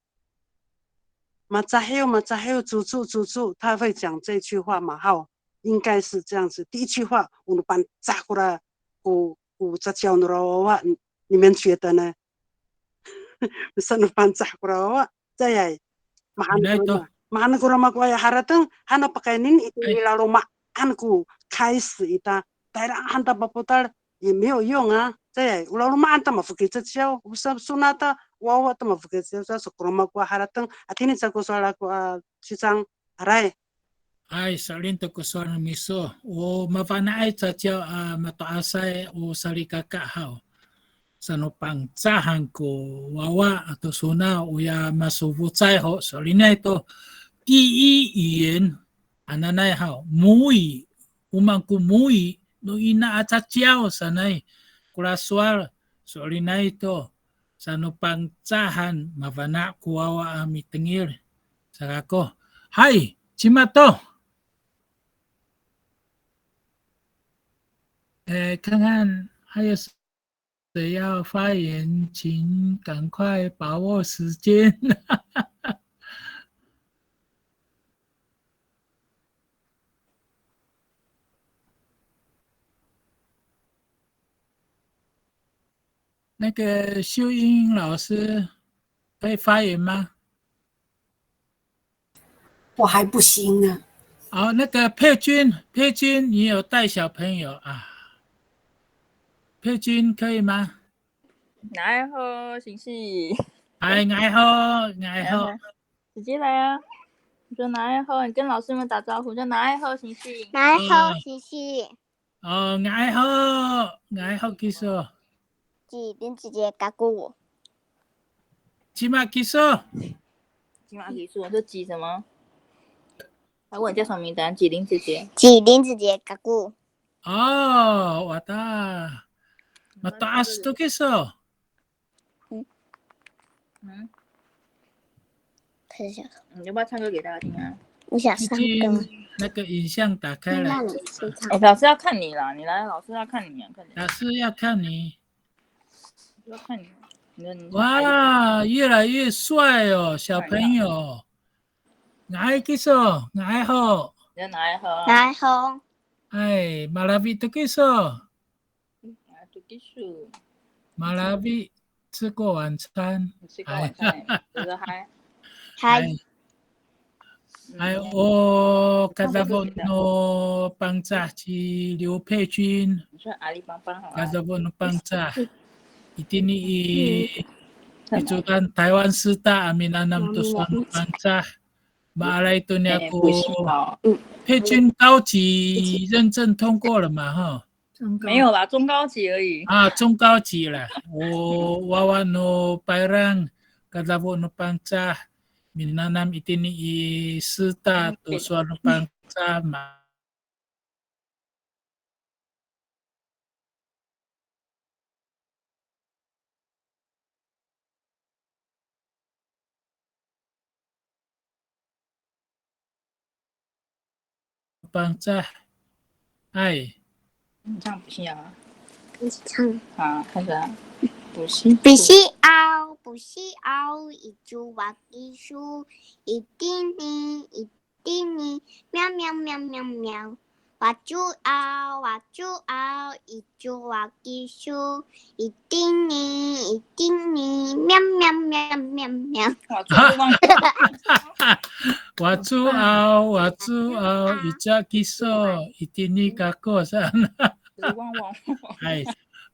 macahiw, macahiw, coco, coco, 他会讲这句话嘛，哈，应该是这样子。第一句话，o no Pangcah kora, ko, ko caciyaw nora wawa, 你们觉得呢？ Saan no Pangcah kora wawa, caay. Mahaen kora ma-, mahaen kora mako a harateng, hanaw pakayni itini i laloma'an ko 开始 ita. Tayra han ta papotal, 也没有用啊. Caay, o laloma'an ta mafokil caciyaw, o sa-, sona ta wawa ta mafokil caciyaw, sa kora mako a harateng, a tini sa ko sowal ako a sicang, aray. Hay, so'elin to ko sowal no miso. O mafana'ay caciyaw a mato'asay o salikaka haw. SanoPangcahan ko wawa ato sona, oya masofocay ho, so'elinay to 第一语言 hananay haw, 母语, o maan ko 母语 no ina a caciyaw sanay kora sowal, so'elinay to, sanoPangcahan mafana' ko wawa a mitengil. Sa kako. Hay, cima to. 哎，看看还有谁要发言，请赶快把握时间。那个秀英老师可以发言吗？ 我还不行呢。好，那个佩君，佩君，你有带小朋友啊？佩君可以吗？Nga'ay ho, singsi. 哎，nga'ay ho, nga'ay ho. 直接来啊。你说 nga'ay ho，你跟老师们打招呼，说 nga'ay ho, singsi. Nga'ay ho, singsi. O, nga'ay ho, nga'ay ho kiso. 志玲姐姐 kako. Cima kiso? Cima kiso, 我说 Ci 什么？他问你叫什么名字啊？志玲姐姐。志玲姐姐 kako. O, wata. Mato'as to kiso. 嗯，看一下。你要不要唱歌给大家听啊？我想唱歌。那个影像打开来。那你先唱。哎，老师要看你啦，你来，老师要看你啊，快点。老师要看你。要看你。你看你。哇，越来越帅哦，小朋友。Nga'ay kiso, nga'ay ho. Nga'ay ho. Nga'ay ho. Ay, malafi to kiso. Nga'ay to kiso. Malafi, 吃过晚餐。吃过晚餐，哎。Hay. Hay, o kadafo no Pangcah ci Liw Pei Cun. Kadafo no Pangcah. Itini i, icotan Taywan Sita a minanam to sowal no Pangcah. Ma'alaay to niya ko 佩君高级认证通过了嘛，哈？没有啦，中高级而已。啊，中高级啦。O wawa no Payrang, kadafo no Pangcah, minanam itini i Sita to sowal no Pangcah ma. Pangcah. Ay. 唱不是啊。唱。好，开始啊。不是。Pisi'aw, pisi'aw, i cowa kiso, itini, itini, miyaw, miyaw, miyaw, miyaw, miyaw. Waco'aw, waco'aw, i cowa kiso, itini, itini, 喵喵喵喵喵。哇，这个忘记了。 Waco'aw, waco'aw, i cowa kiso, itini kako saan. 这个忘忘忘。 Hay,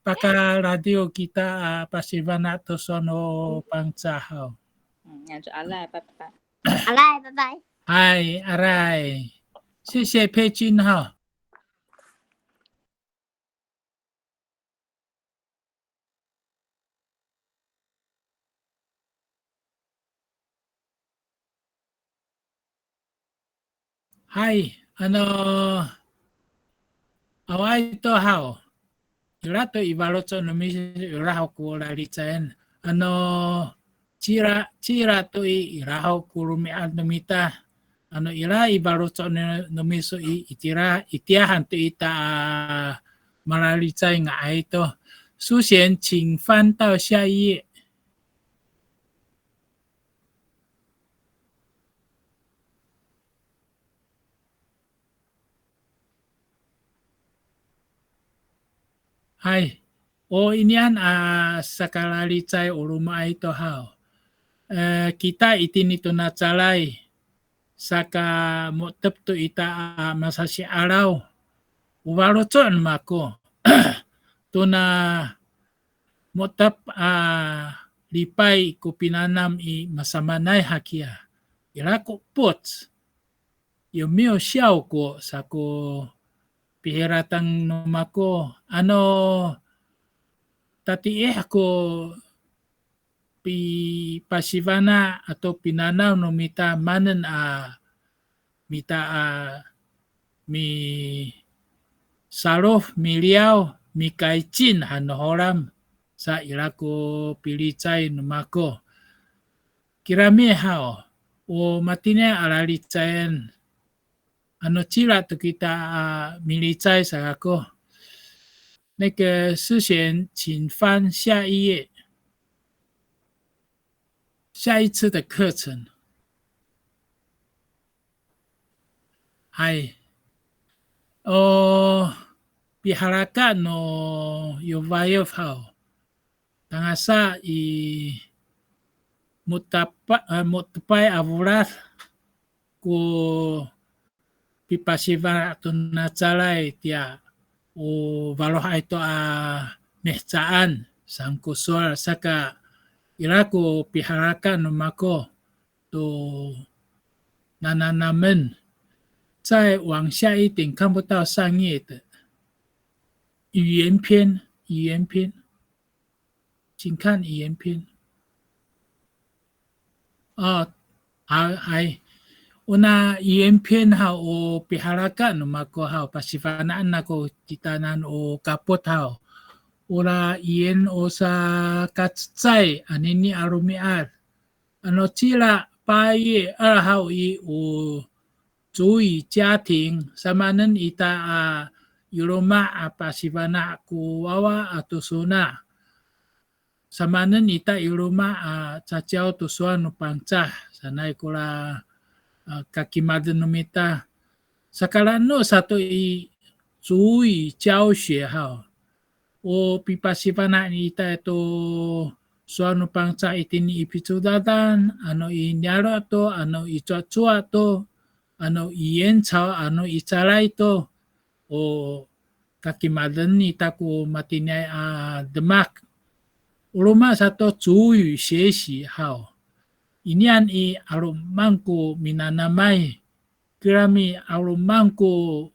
pakaradiw kita a pasifana' to sowal no Pangcah haw. 嗯，那就 aray，拜拜。 Aray, 拜拜。 Hay, aray. 谢谢佩君哈。 Hay, ano, awaay to haw. Ira to i faloco' no miso, ira ho ko lalicayen. Ano, cila, cila to i, ira ho ko romi'ad no mita. Ano ira i faloco' no, no miso i, itira, itiya han to ita a malalicay nga'ay to. 苏贤，请翻到下一页。 Hay. O inian a sakalalicay o romaay to haw. E, kita itini tona calay, saka mo^tep to ita a masasi'araw. O faloco' no mako. Tona mo^tep a lipay ko pinanam i masamaanay hakiya. Ira ko epoc. 有没有效果 sa ko piharateng no mako. Ano tatiih ko pipasifana' ato pinanam no mita, maanen a mita a misalof, miliyaw, mikaycin han no Holam sa ira ko pilicay no mako. Kirami haw, o matini a lalicayen, ano cila to kita a milicay sa kako. 那个思贤，请翻下一页，下一次的课程。Hay. O pihalaka no yofayof haw. Tangasa i mo^tepa-, a, mo^tepay a folad ko pipasifana' tona calay tiya o falohay to a mihecaan saan ko sowal saka ira ko pihalaka no mako to nananamen. 再往下一点，看不到上页的。语言篇，语言篇，请看语言篇。哦，好，hay. Ona 语言篇 haw, o pihalaka no mako haw, pasifana'en ako kitanan o kapot haw. Ora 语言 o sakacecay anini a romi'ad. Ano cila paye a haw i, o 族语家庭, samaanen ita a i loma' a pasifana' ko wawa ato sona. Samaanen ita i loma' a caciyaw to sowal no Pangcah, sanay kora, a, kakimaden no mita. Sakala'eno sato i 族语教学 haw. O pipasifana' ita to sowal no Pangcah itini i picodadan, ano i niyaro' to, ano i cowacowa to, ano i 元朝, ano i calay to, o kakimaden ita ko matiniay a demak. O roma sato 族语学习 haw. Inian i 'aloman ko minanamay, kirami 'aloman ko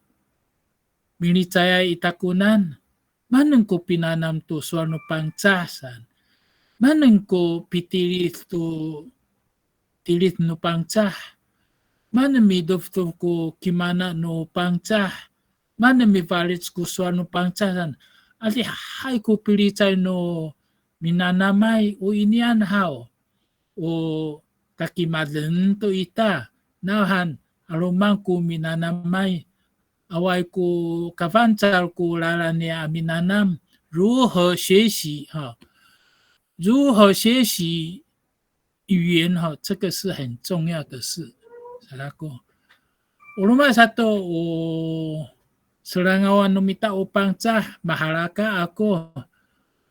milicayay i takonan, maanen ko pinanam to sowal no Pangcah saan. Maanen ko pitilid to tilid no Pangcah. Maanen midofdof ko kimana no Pangcah. Maanen mifalic ko sowal no Pangcah saan. Adihay ko pilicay no minanamay o inian haw. O kakimaden to ita, nawhan 'aloman ko minanamay, awaay ko kafangcal ko lalan niya a minanam, 如何学习 ha. 如何学习语言 ha, 这个是很重要的事。Sa kako. O roma sato o serangawan no mita o Pangcah, mahalaka ako.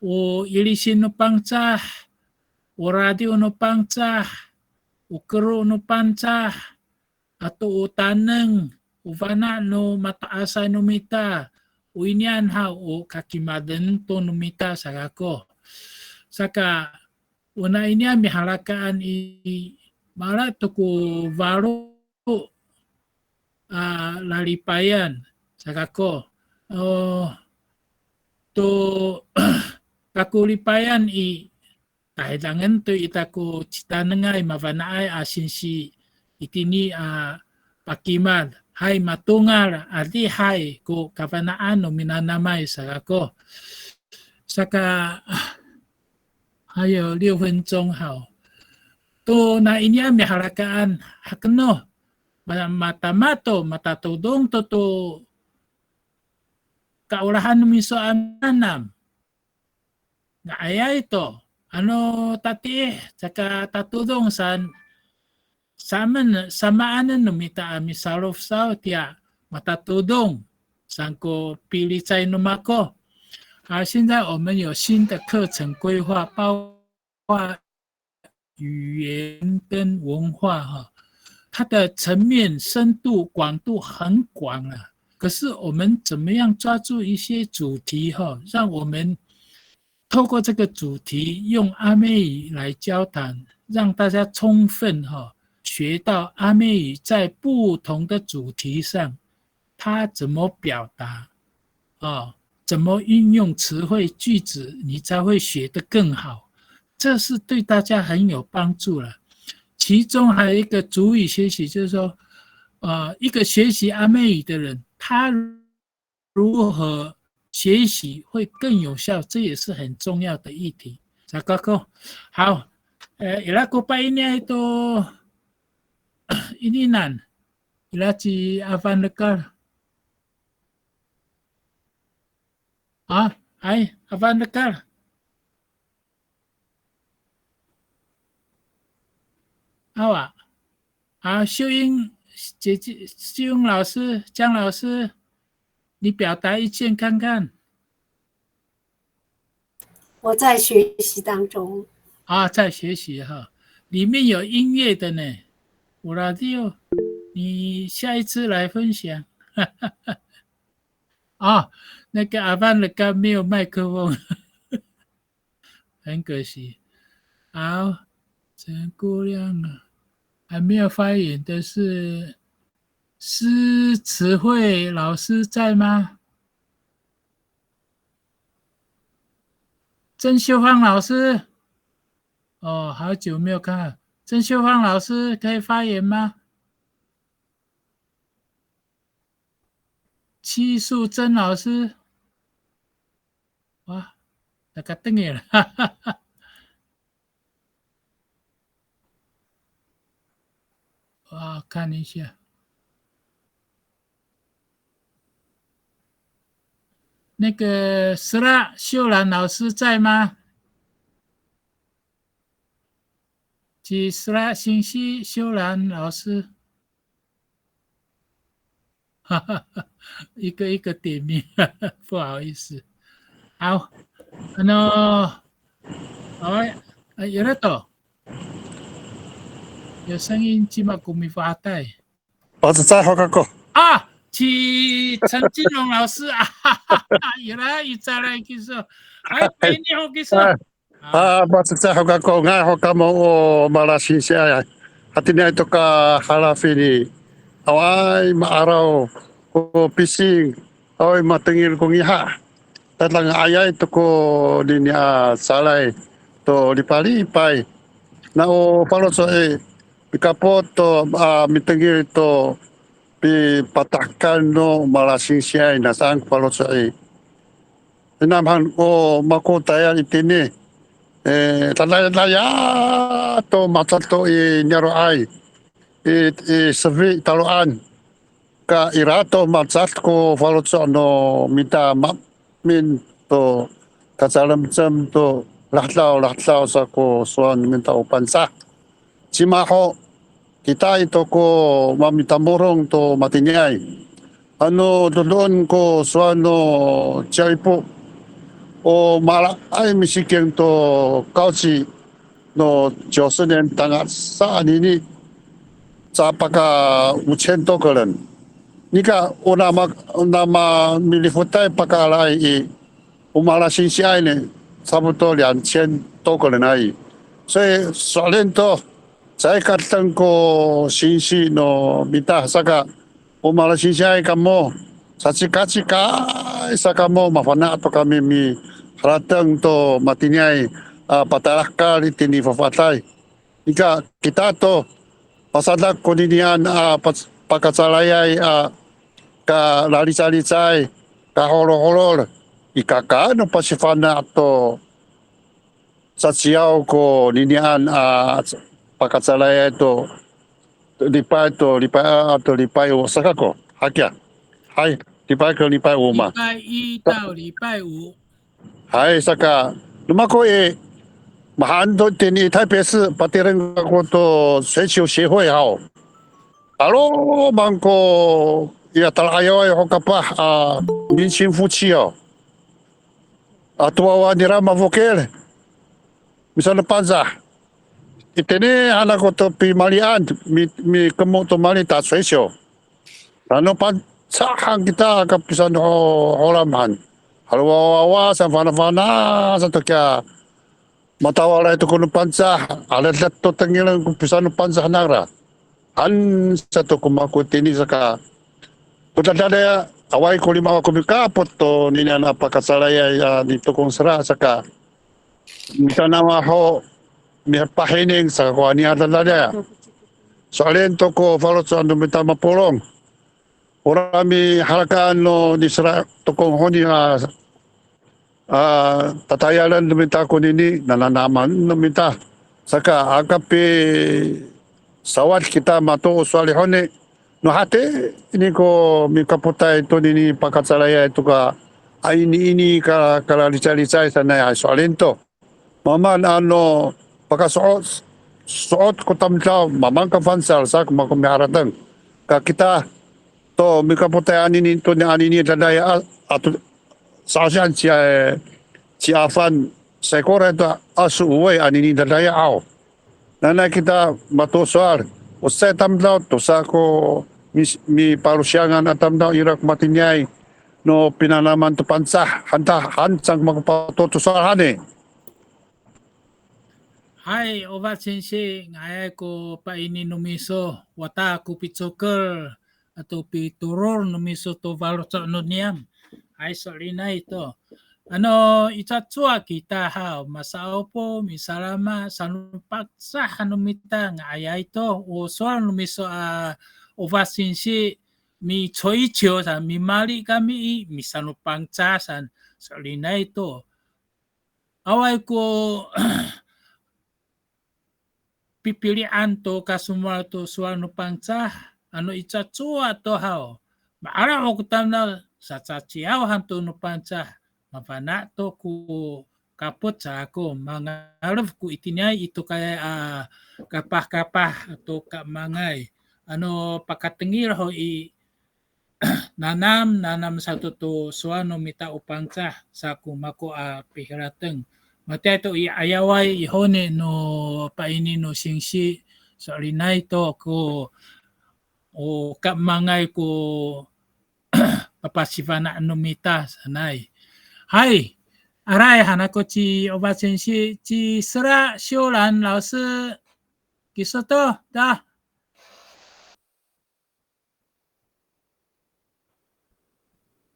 O ilisin no Pangcah, o radiw no Pangcah, o kero no Pangcah, ato o taneng, o fana' no mato'asay no mita, o iniyan haw o kakimaden to no mita sa kako. Saka, o na iniyan mihalakaan i, mala to ko falo a lalipayan sa kako. O, to, kako lipayan i, tahidangen to ita ko citanengay mafana'ay a singsi itini a pakimad. Hay matongal, adihay ko kafana'an no minanamay sa kako. Saka, 还有六分钟 haw. To na iniyan mihalakaan hakeno, ma-, matama to, matatodong to to kaolahan no miso a minanam. Nga'ayay to, ano tatiih, caka tatodong san, samen, samaanen no mita a misalofsaw tiya matatodong, saan ko pilicay no mako. 啊，现在我们有新的课程规划，包括语言跟文化哈，它的层面深度广度很广啊。可是我们怎么样抓住一些主题哈，让我们透过这个主题用阿美语来交谈，让大家充分哈学到阿美语在不同的主题上它怎么表达，啊，怎么运用词汇句子，你才会学得更好。这是对大家很有帮助了。其中还有一个族语学习，就是说，呃，一个学习阿美语的人，他如何学习会更有效，这也是很重要的议题。Sa kako, haw, e, ira ko paini to ininan, ira ci Afan Lekal. A, hay, Afan Lekal. Awa. 啊，秀英姐姐，秀英老师，江老师，你表达意见看看。我在学习当中。啊，在学习哈，里面有音乐的呢。我 radio，你下一次来分享。啊，那个阿凡的歌没有麦克风。很可惜。好，陈姑娘啊，还没有发言的是施慈慧老师在吗？曾秀芳老师，哦，好久没有看了。曾秀芳老师可以发言吗？戚淑珍老师，哇，那个等一下。我看一下，那个 Sera 秀兰老师在吗？Ci Sera 信息秀兰老师。一个一个点名，不好意思。好，那，好，哎，有了都，有声音，起码公民发带。我是在好kako。啊，是陈金龙老师啊，原来你在那个时候，哎，陪你好个时候。哎， A, matiya ho kako, nga'ay ho kamo o malasingsiay. Hatiniay to ka halafin i, awaay ma'araw ko pising, awaay matengil ko ngiha. Tada nga'ayay to konini a calay to lipalipay. Na o faloco' i, mikapot to, a, mitengil to pipatahekal no malasingsiay, na saan ko faloco' i. Hinam han ko mako tayal itini, e, dadaya to macad to i niyaro'ay, i, i sefi talo'an. Ka ira to macad ko faloco' no mita maemin to kacalemcem to lahedaw, lahedaw sa ko sowal no mita o Pangcah. Cima ho, kita i to ko mamitamorong to matiniay. Ano dodoen ko sowal no 教育部, o malaay misiking to 高级 no 九十年 tangasa anini, ca paka 五千多个人. Nika o nama, o nama milifotay pakalaay i, o malasinsiay ni, 差不多两千多个人而已. 所以 so'elin to, caay ka deng ko sinsi no mita, saka o malasinsiay kamo, sacikacikay sa kamo, mafana' to kami miharateng to matiniay a patalahekal itini fafaeday. Nika kita to, pasadak koninian a pac-, pakacalayay a kalalicalicay, kaholoholol, i kaka no pasifana' to caciyaw koninian a pakacalayay to 礼拜 to 礼拜二 to 礼拜五 sa kako. Hakiya. Hay, 礼拜二 to 礼拜五 ma. 礼拜一到礼拜五。 Hay, saka, no mako i, mahaen to itini i 台北市, patireng kako to 槌球协会 haw. 'Aloman ko, ya tala'ayaway ho kapah a 年轻夫妻 haw. A to wawa nira mafokil misanoPangcah. Itini han ako to pimalian, mi, mikemo to mali 打槌球. Nano Pangcahan kita aka pisanoholam han. Halo wawawa sa fanafana' sato kiya matawalay to ko no Pangcah, aledet to tengilen ko pisanoPangcah nangra. Han sato ko mako itini saka, ko dadaya, awaay ko lima ko mikapot to ninian a pakacalayay a ni Tokong Sera saka, mitanam ho mipahining saka ko aniya dadaya. So'elin to ko faloco' no mita mapolong. Ora mihalakaan no ni Sera Tokong honi a, a, tatayalen no mita konini, nananaman no mita. Saka aka pisawad kita mato o sowal i honi. No hatini ko mikapotay tonini pakacalayay to ka, a iniini ka, kalalicalicay sanay a so'elin to. Mamaan ano pakaso'ot, so'ot ko tamdaw, mamaan ka fangcal sa ko mako miharateng. Ka kita to mikapotay anini to ni anini dadaya a, ato sa'osian ci, ci Afan, saikoray to a, 二十五位 anini dadaya aw. Nanay kita mato sowal, o cecay tamdaw, tosa ko mi, mipalosiyangan a tamdaw ira ko matiniay no pinanaman to Pangcah, han ta, han saan ko mako pato to sowal hani. Hay, Ofa singsi, nga'ayay ko paini no miso, wata ko picoker ato pitoror no miso to faloco' no niyam. Hay, so'elinay to. Ano, i cacowa kita haw, masa'opo, misalama, sanoPangcah no mita, nga'ayay to, o sowal no miso a, Ofa singsi, mi槌球 saan, mimali kami i, misanoPangcah saan, so'elinay to. Awaay ko pipilian to kasomowal to sowal no Pangcah, ano i cacowa to haw. Ma'araw ko tamdaw, sacaciyaw han to no Pangcah, mafana' to ko kapot sa ako, mangalef ko itiniay i tokayay a kapahkapah to kaemangay. Ano pakatengil ho i, nanam, nanam sato to sowal no mita o Pangcah sa ko mako a piharateng. Matiya to i 'ayaway i honi no paini no singsi, so'elinay to ko, o kaemangay ko papasifana' no mita sanay. Hay, aray han ako ci Ofa singsi, ci Sera Siwlan 老师, kiso to, ta.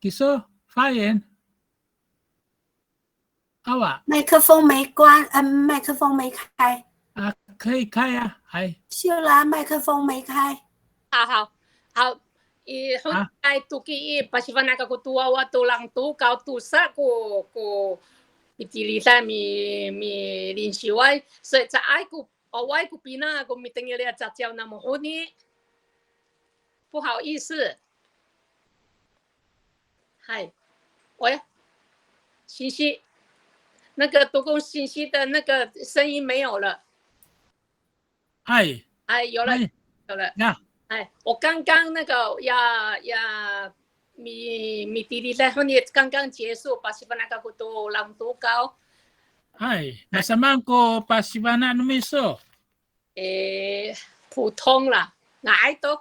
Kiso, 发言。Awa. 麦克风没关，嗯，麦克风没开。啊，可以开啊，还。秀兰，麦克风没开。好，好，好。I honi toki i, pasifana' kako to wawa to langtokaw tosa ko, ko pitilidan mi, milinsiway. So, caay ko, awaay ko pina ko mitengil a caciyaw namo honi. 不好意思。嗨，喂，信息，那个多工信息的那个声音没有了。嗨，哎，有了，嗨，有了。呀。哎，我刚刚那个呀，呀， mi, mitiliday honi, 刚刚结束, pasifana' kako to langtokaw. Hay, masamaan ko pasifana' no miso? 诶，普通啦，那爱豆，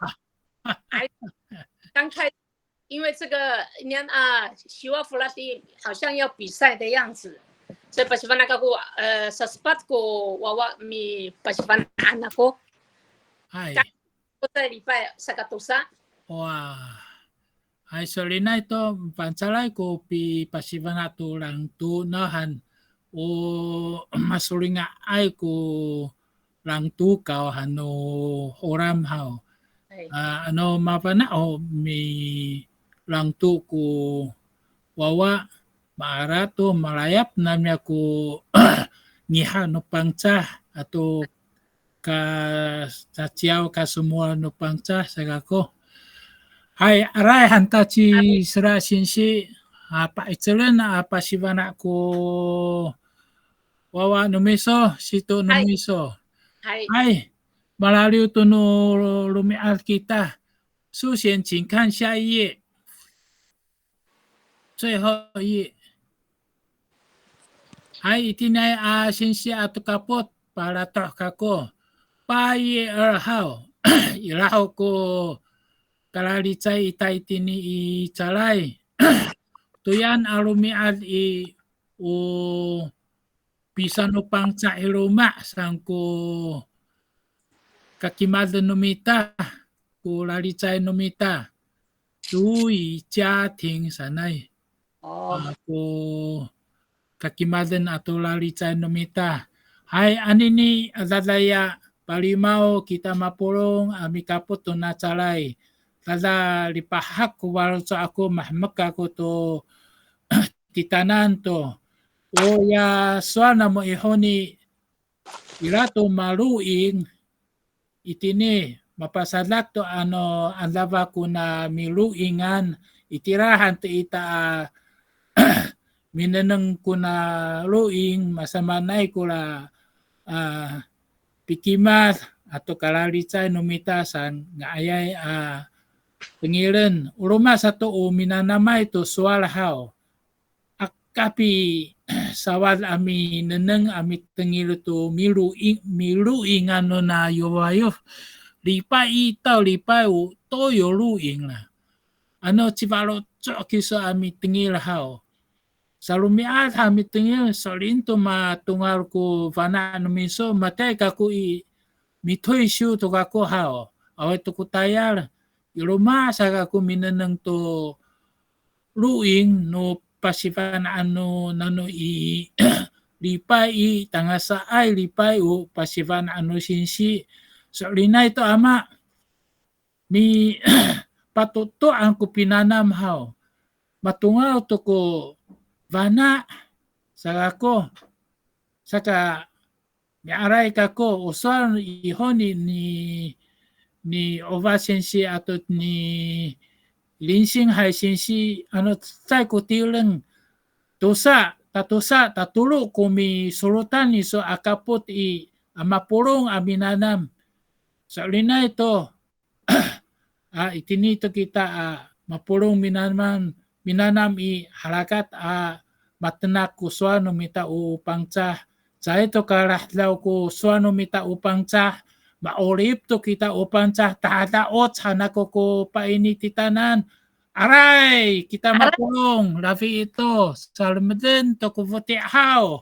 爱刚开，因为这个年啊，希望弗拉迪好像要比赛的样子，所以 pasifana' kako, 呃, sasepat ko wawa mi pasifana' ako. Hay. 在礼拜三个多三。 Wa. Hay, so'elinay to, fangcalay ko pipasifana' to langto, nawhan o masolinga'ay ko langtokaw han no Holam haw. A, ano mafana' ho milangto ko wawa, maala to malayap namiya ko ngiha no Pangcah ato ka caciyaw ka somowal no Pangcah sa kako. Hay, aray han ta ci Sera singsi, a, pa'icelen a pasifana' ko wawa no miso, sito no miso. Hay, malaliw to no romi'ad kita. 首先请看下一页。 最后一页。Hay, itiniay a singsi ato kapot, palatoh kako. 八月二号, ira ho ko kalalicay ita itini i calay. Toyaan a romi'ad i, o pisano Pangcah i loma' saan ko kakimaden no mita, ko lalicay no mita. 族语家庭 sanay. A, ko kakimaden ato lalicay no mita. Hay, anini a dadaya, palimaw kita mapolong a mikapot tona calay. Tada lipahak ko faloco' ako, mahemek ako to titaanan to. O ya sowal namo i honi, ira to maloing, itini, mapasadak to ano adafak kona miloingan, itira han to ita a minengneng kona loing, masamaanay kora a pikimad ato kalalicay no mita saan, nga'ayay a tengilen. O roma sato o minanamay to sowal haw. Aka pisawad a minengneng a mitengil to miloing, miloingan nona yofayof. 礼拜一到礼拜五都有录影了. Ano cifaloco' kiso a mitengil haw. Saromi'ad ha mitengil, so'elin to matongal ko fana' no miso, matiya kako i, mitoysiw to kako haw. Awaay to ko tayal, i loma' sa kako minengneng to loing no pasifana'an no nano i lipay i, tangasa ay lipay o pasifana'an no singsi. So'elinay to ama, mipatoto'an ko pinanam haw. Matongal to ko fana' sa kako. Saka mi'aray kako, o sowal i honi ni, ni Ofa singsi ato ni Linsinghay singsi, ano cecay ko tireng, tosa, tatosa, tatolo ko misolotan iso a kapot i, a mapolong a minanam. So'elinay to, a, itini to kita a mapolong minanam, minanam i harakat a matenak ko sowal no mita o Pangcah. Caay to kalahedaw ko sowal no mita o Pangcah, ma'orip to kita o Pangcah, tahada'oc han ako ko paini titaanan. Aray, kita mapolong, lafi ito, salemeden to ko foti' haw.